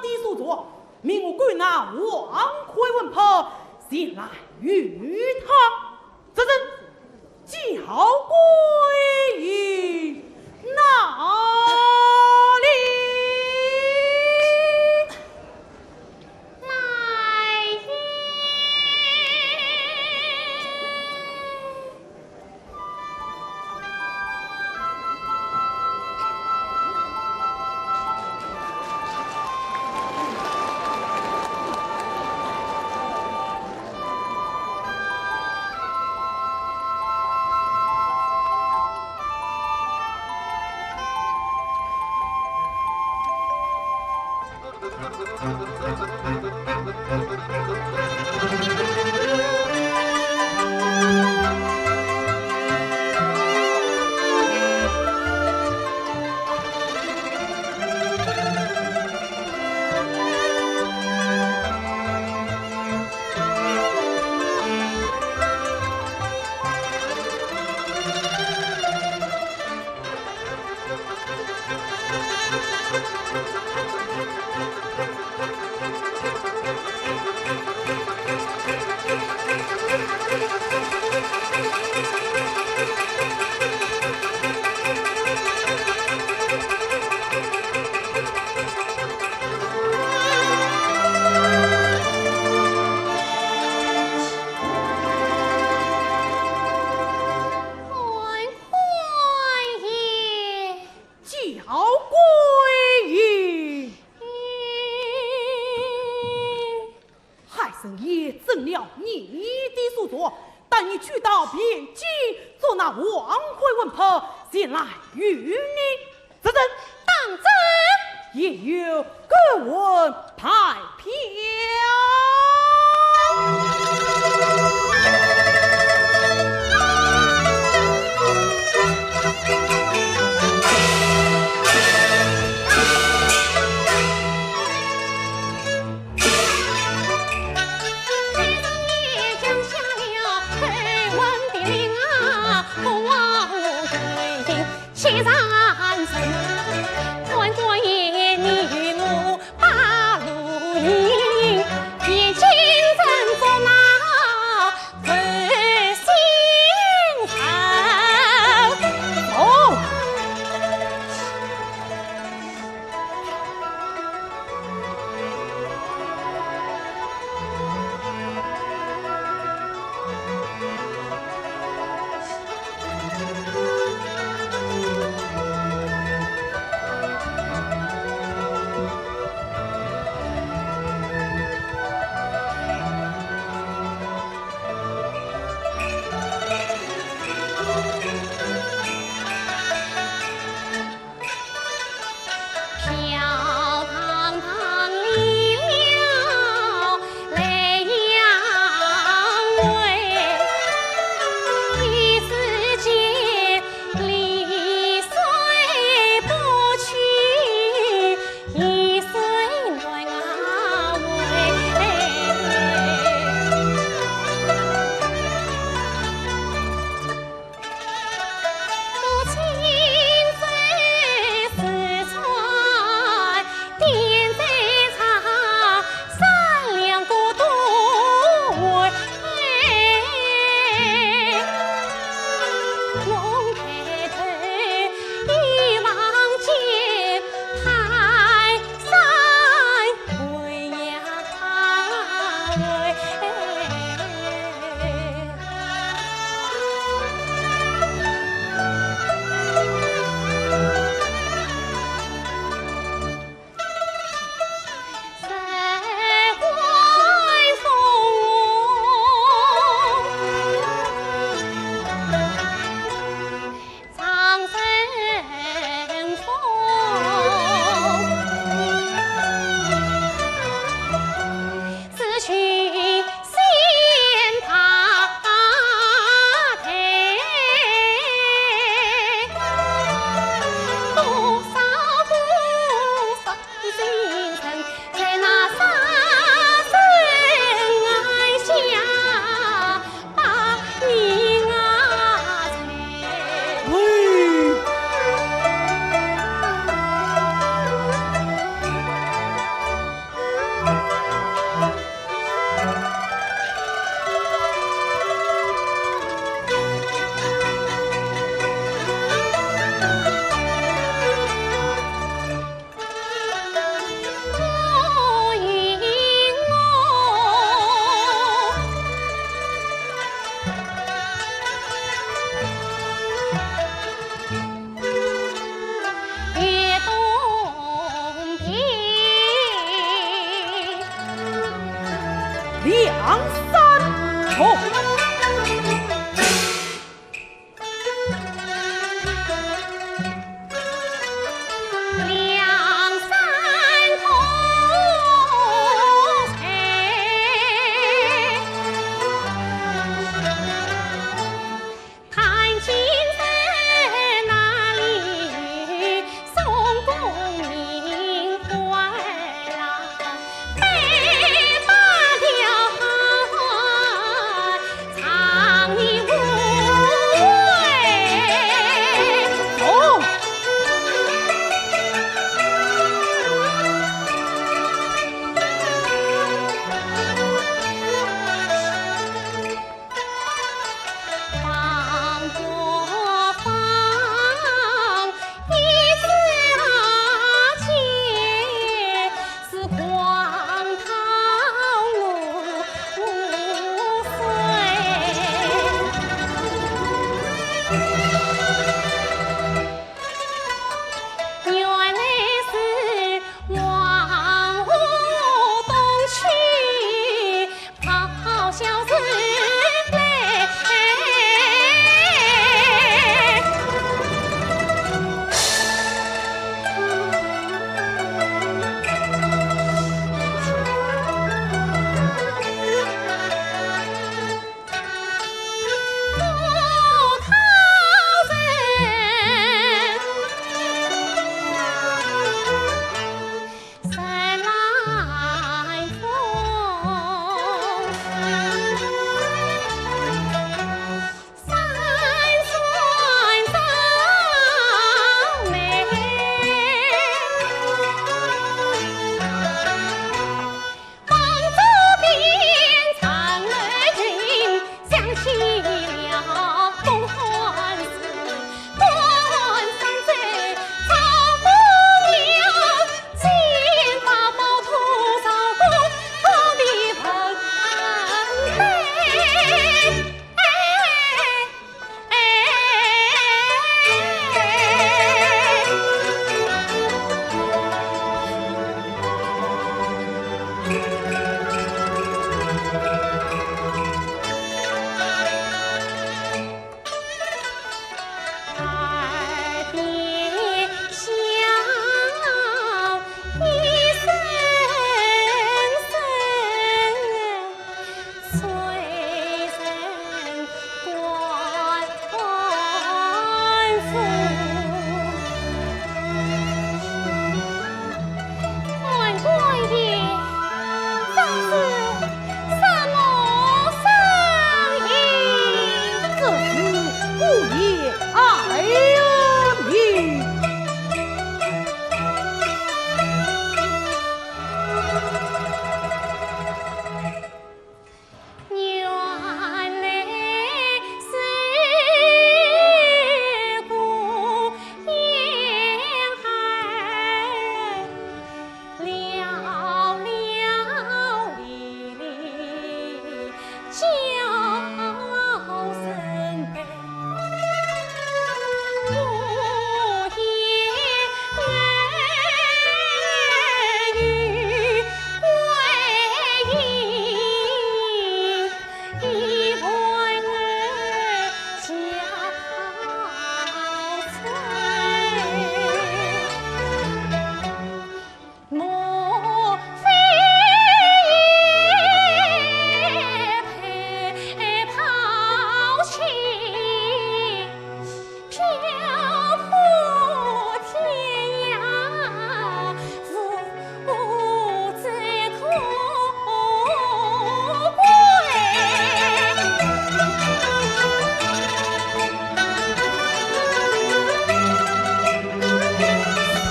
的所作，命我赶那王魁文豹前来与他作证。赵贵人哪里？ 来也。赵贵人。孩儿也遵了你的所作，带你去到汴京，捉那王魁文豹前来与你作证。当真？也有官文代票。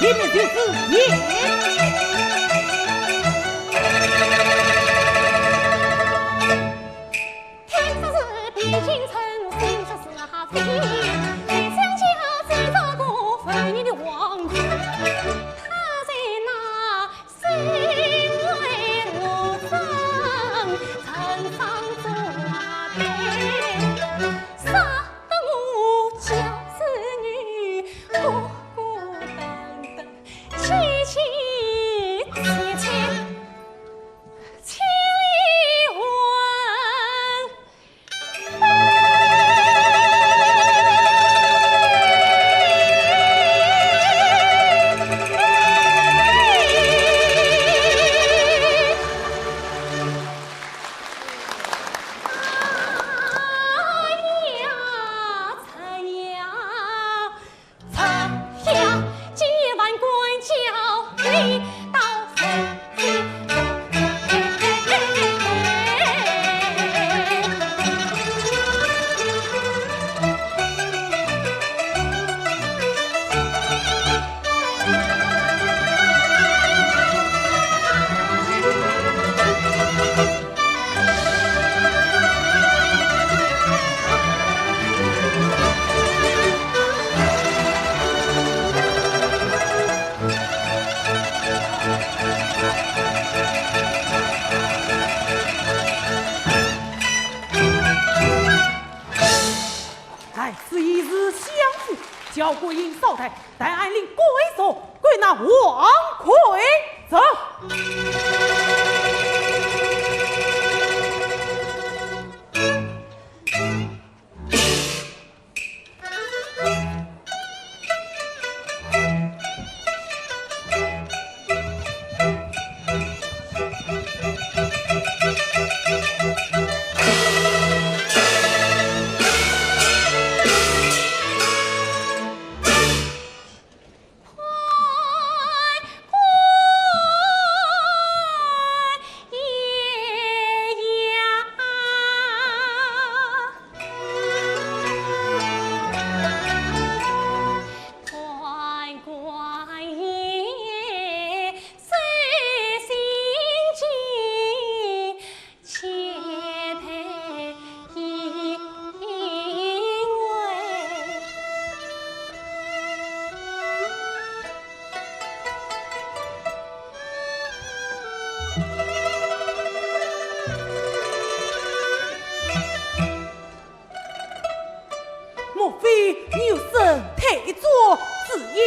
一面就是一面。哎，此一事相府，叫桂英少带，带安令归坐，归那王魁走。莫非你有生太祖之意？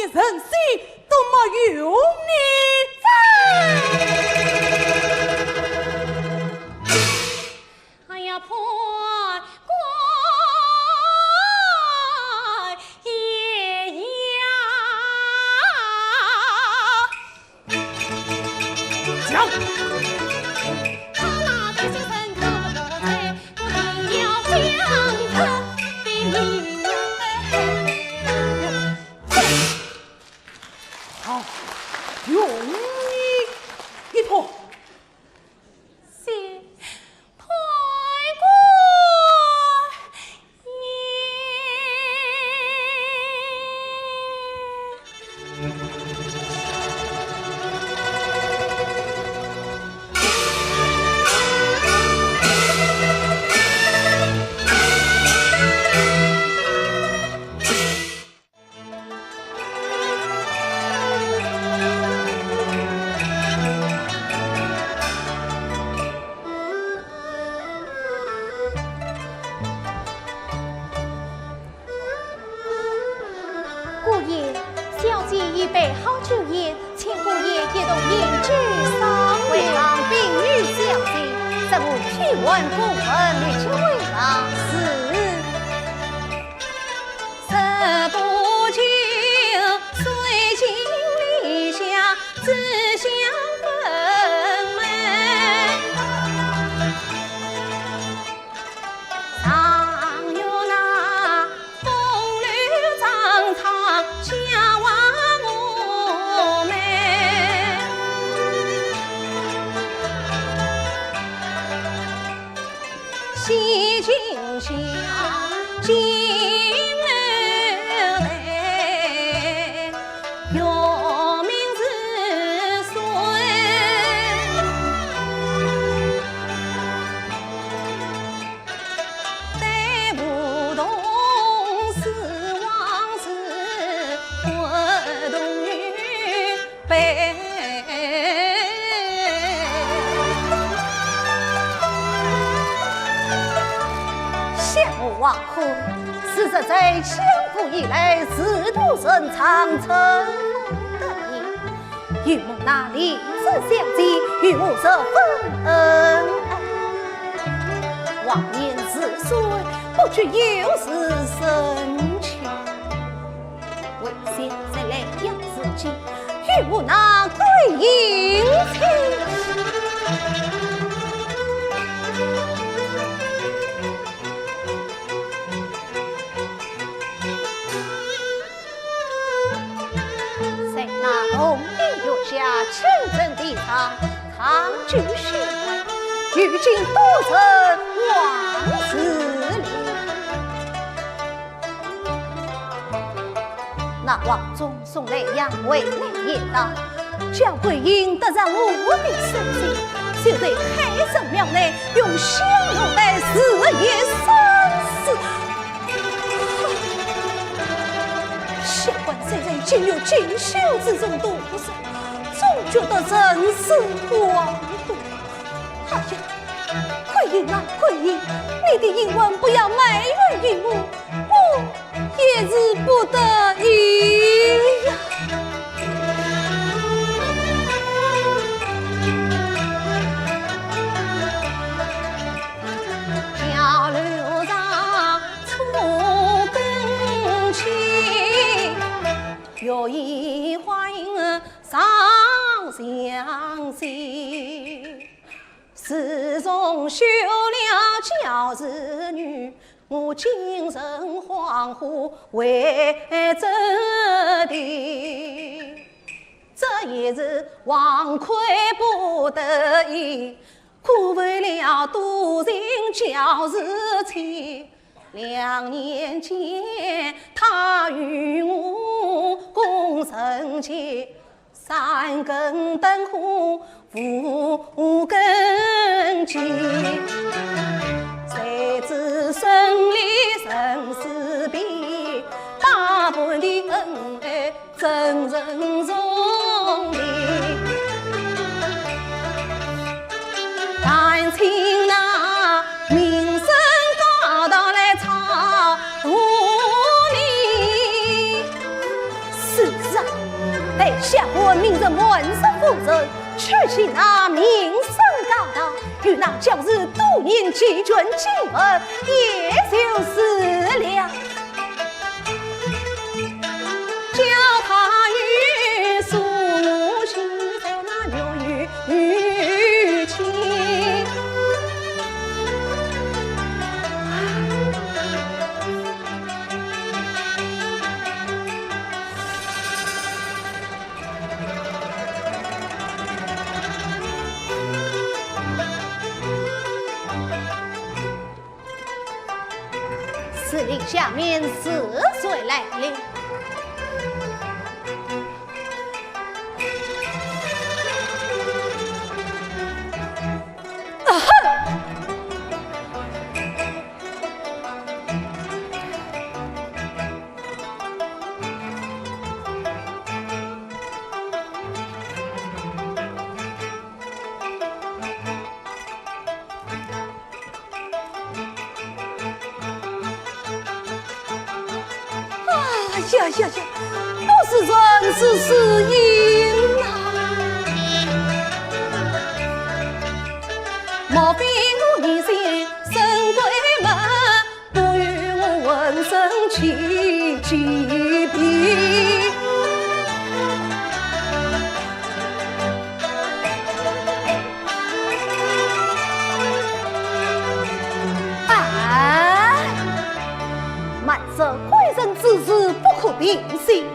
人心都没有呢。哎呀，判官爷呀！讲。好，用力一拖。是，判官爷。 姑爷，小姐已备好酒宴，请姑爷一同饮酒赏月。回房禀与小姐，这个替换过分，立即回房。是。 想我王魁，自入在相府以来，仕途顺畅，春风得意。 又蒙那令子小姐与我十分恩爱。往年似水，不觉又是深秋。为想在莱阳之际，与我那桂英亲。 在那红顶月下，清蒸地上，长久相爱，如今多成往事了。那王忠送莱阳回来言道，叫桂英得上我的身心，就在开元庙内 用香炉代自己生死。下官虽然今日锦绣之中度日，总觉得人生惶惶。哎呀，桂英啊，桂英，你的英魂不要埋怨于我，我 也是不得已呀。我今生黄河为这地，这也是王魁不得已，苦为了多情教子妻。两年前，他与我共成亲， 三更灯火五更鸡，谁知生离生死别，百般的恩爱怎忍重提。但请那名声高到来草屋里。是啊，明日满室夫人，去取那名声告状，与那教士多年几卷经文，也就是了。叫他与苏秦在那月与卿。 是令下面是谁来了？啊哈！ 哎呀呀呀，不是人是死人呐！莫非我疑心沈闺门，不与我浑身起鸡皮。 哎，瞒着贵人之事不可平息，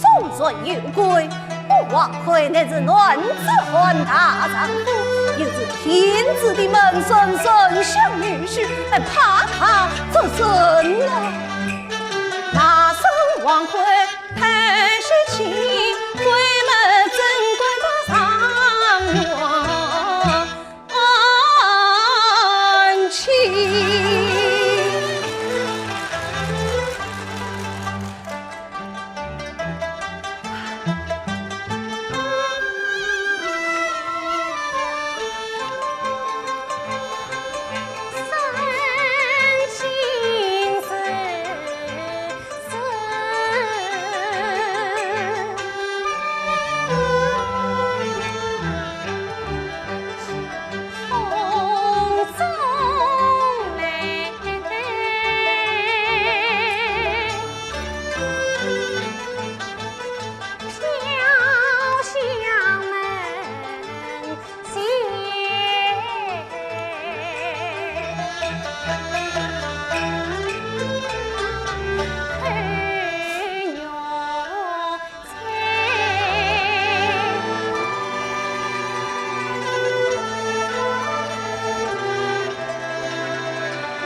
纵然有鬼，我王魁乃是男子汉大丈夫，又是天子的门生，丞相女婿，还怕他这人呢？大圣王魁太失气，鬼门怎敢把上元 安亲。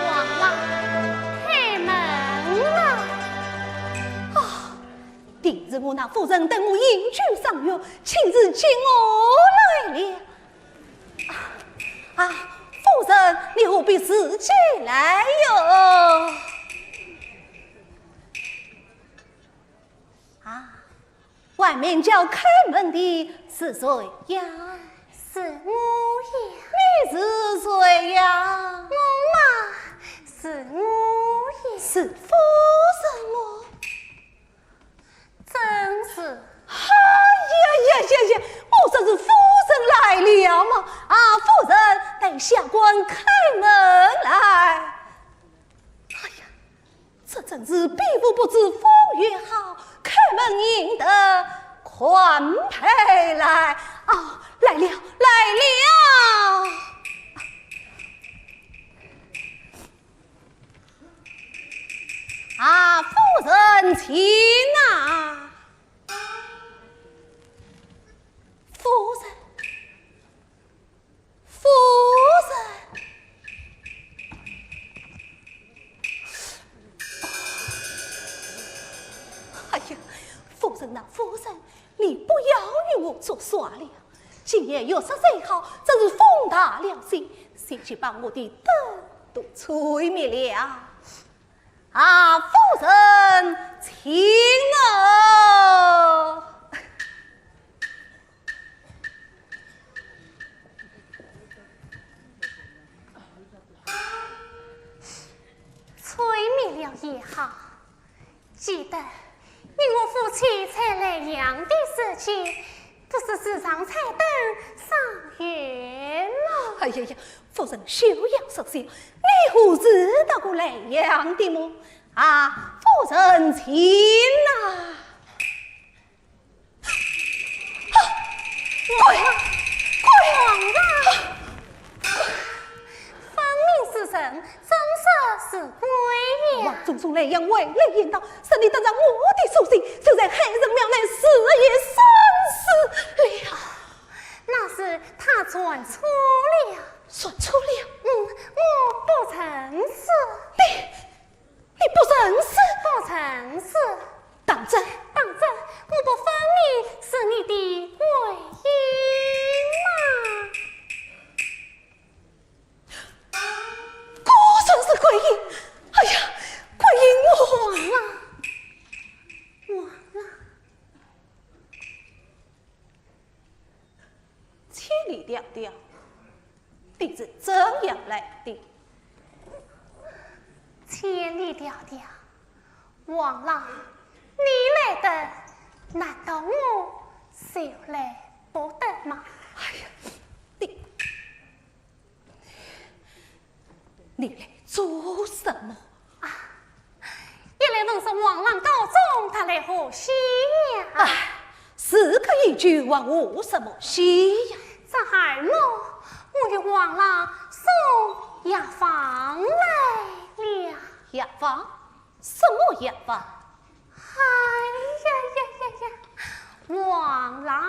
王郎，开门啊！啊，定是我那夫人等我饮酒赏月，亲自请我来了。 啊，啊，夫人，你何必自己来哟？啊，外面叫开门的是谁呀？是我呀。你是谁呀？我嘛，是我呀。是夫人么？ 真是。哎呀呀呀呀，莫说是夫人来了嘛！啊，夫人，待下官开门来。哎呀，这真是匹夫不知风雨好，开门引得款待来。啊，来了，来了。 啊，夫人请啊。夫人，夫人。哎呀，夫人呐，夫人，你不要与我作耍了。今夜月色虽好，真是风大了些，险些把我的灯都吹灭了。 啊，夫人，请哦。吹灭了也好，记得你我夫妻在莱阳的时节，不是时常彩灯赏月吗？哎呀呀，夫人休要说笑，你何时到过莱阳的么？啊，夫人请啊。啊，鬼，鬼！王郎，分明是人，怎说是鬼呀？王中送莱阳回来言道，说你登上我的书信，就在海神庙内自缢身死了。那是他传错了。传错了？嗯，我不认识。你，你不认识？不认识。当真？当真，我不分明是你的鬼影吗？果然是鬼影！哎呀，鬼影我……王郎，王郎。 千里迢迢，你是怎样来的？千里迢迢，王郎，你来得，难道我就来不得吗？哎呀，你，你来做什么？啊，一来问说王郎高中，他来何西呀？啊，是个一句话，何什么西呀？这儿么，我与王郎送药方来了。药方？什么药方？哎呀呀呀呀，王郎啊！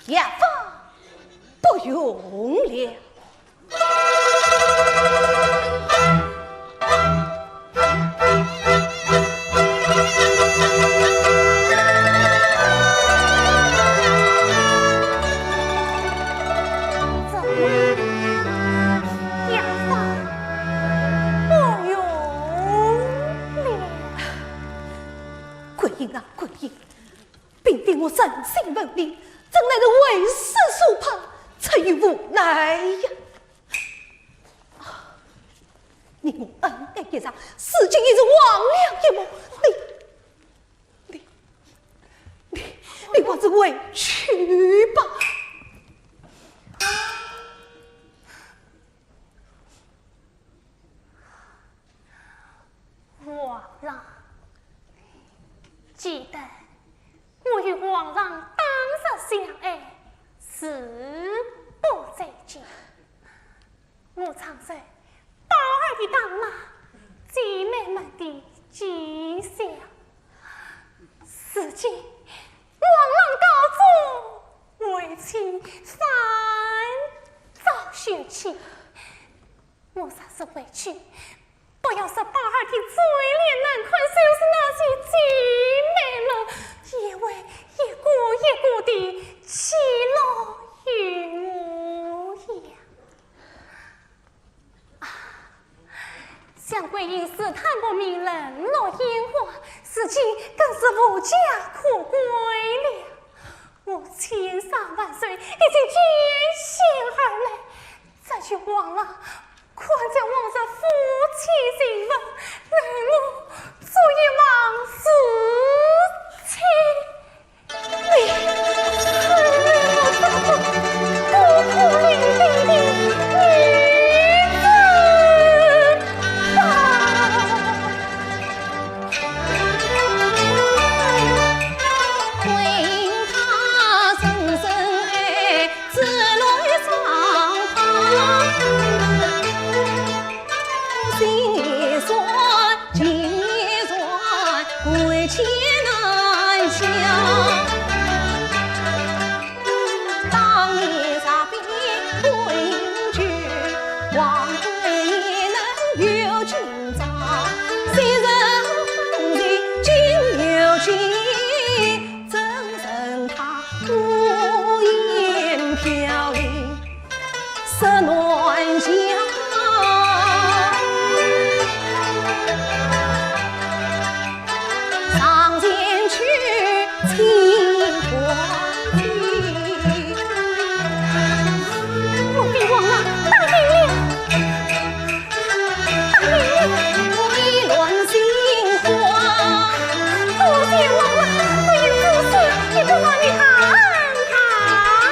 药方不用了。怎么？药方不用了？桂英啊，桂英， 并非我诚心问你，真乃是为势所迫，出于无奈呀。啊，你我恩爱一场，如今已是黄粱一梦，你，你，你，你还是回去吧。 皇上，记得我与皇上当日相爱，誓不再见。我常受宝二的打骂，姐妹们的讥笑。如今皇上高中，为妻三朝休妻。 我若是回去，不要说宝二的嘴脸难看，就是那些姐妹们也会一个一个地奚落于我呀。啊，想桂英试探功名，冷落烟花，如今更是无家可归了。我千山万水，历尽艰险而来， 只求皇上看在往日夫妻情分，留我做一房之妻。你，你，我这个孤苦伶仃的女子吧。 我被皇上打定了，打定了。多谢皇上，我有子嗣，你不拿你看看吧。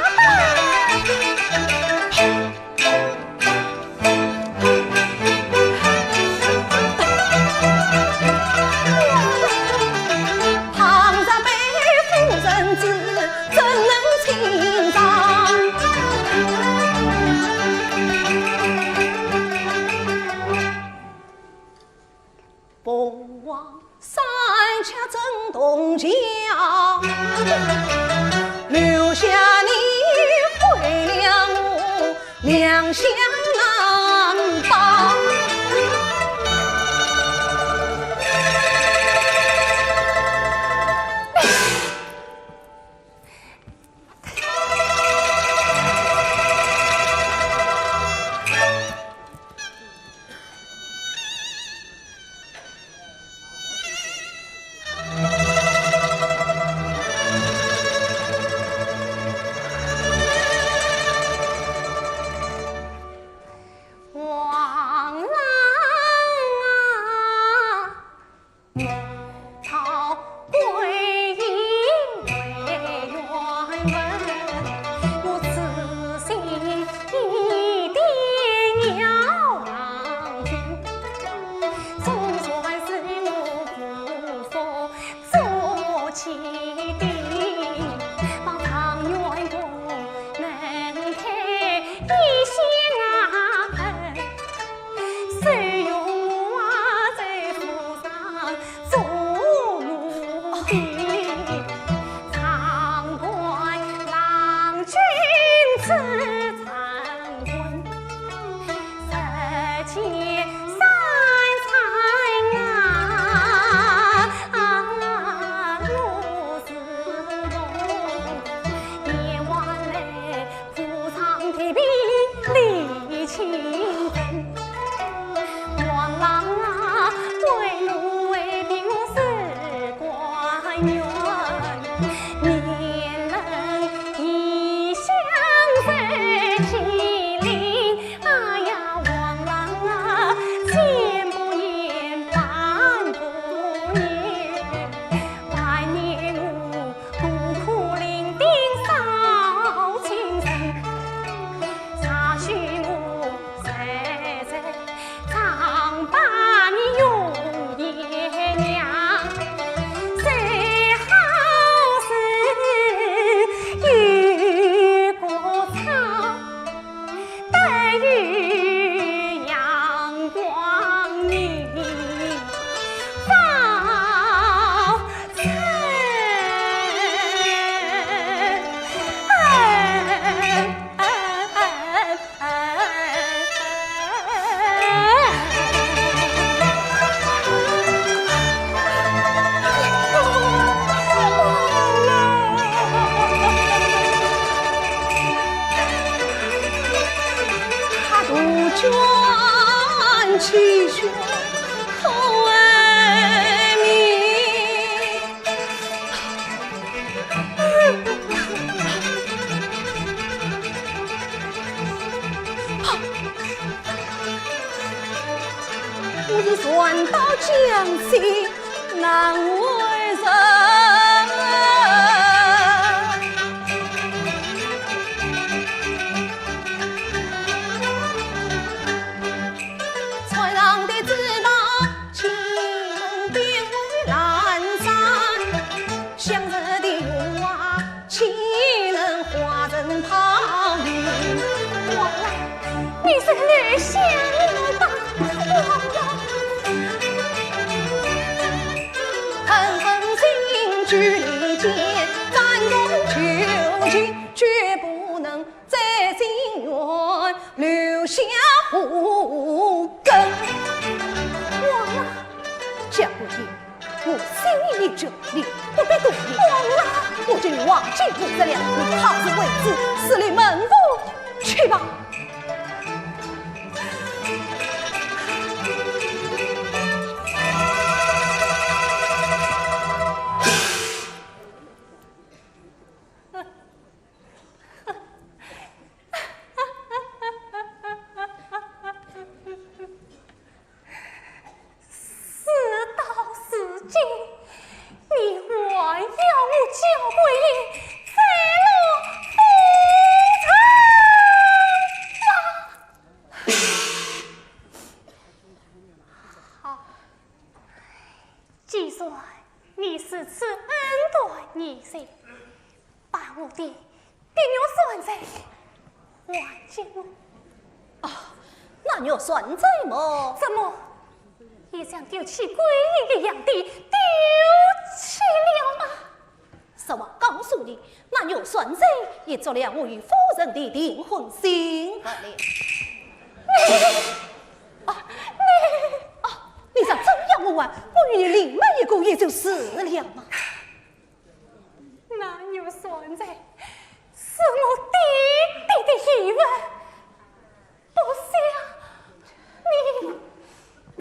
气血可为民。我是船到江西难为人。 船上的纸包岂能变为烂渣？香热的油啊，岂能化成泡影？王郎，你是留下我吧，王郎。恨恨心距离间，感动求情，绝不能 再心愿留下祸根。王郎，江姑爷，我心意已决，你不必多言。王郎，我这里黄金五十两，你好自为之，自立门户去吧。事到如今，你还要我焦桂英再落风尘吗？好，既然你如此恩待贤婿， 把我的的玉簪簪还给我。啊，那玉簪簪么？怎么，也像丢弃桂英一样的丢弃了吗？实话告诉你，那玉簪簪也做了我与夫人的订婚信物了。你，啊，你，啊，你想怎样我还？我与你另门一个也就是了嘛。 那玉簪簪是我爹爹的遗物，不想你，你，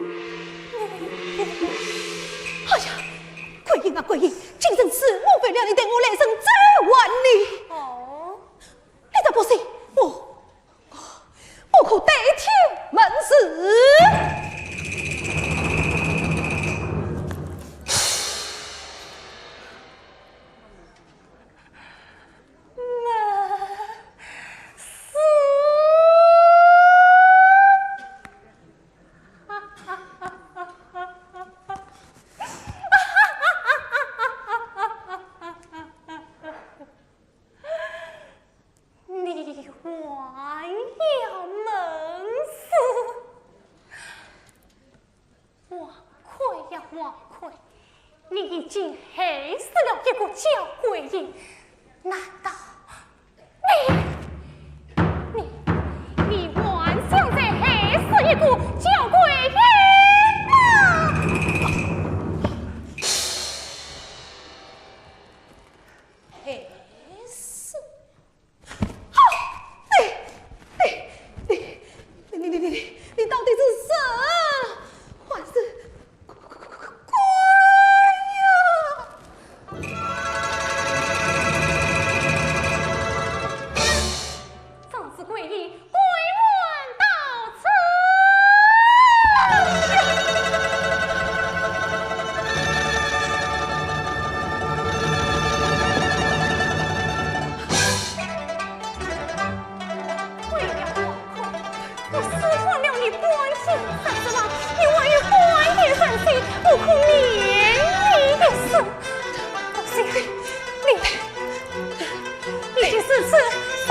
哎呀，桂英啊，桂英，今生是误会了你，待我来生再还你。哦，你这不是我 不可对天盟誓。你还要盟誓？王魁呀，王魁，你已经害死了一个焦桂英，难道你，你，你还想再害死一个焦桂英吗？害死？ 你，你，你，你，你，你到底是人还是鬼呀？正是桂英，鬼魂到此。 为了王魁，我私吞了你半天三十万，你还有半点人性，不可泯灭一死。不行，你，你已经如此伤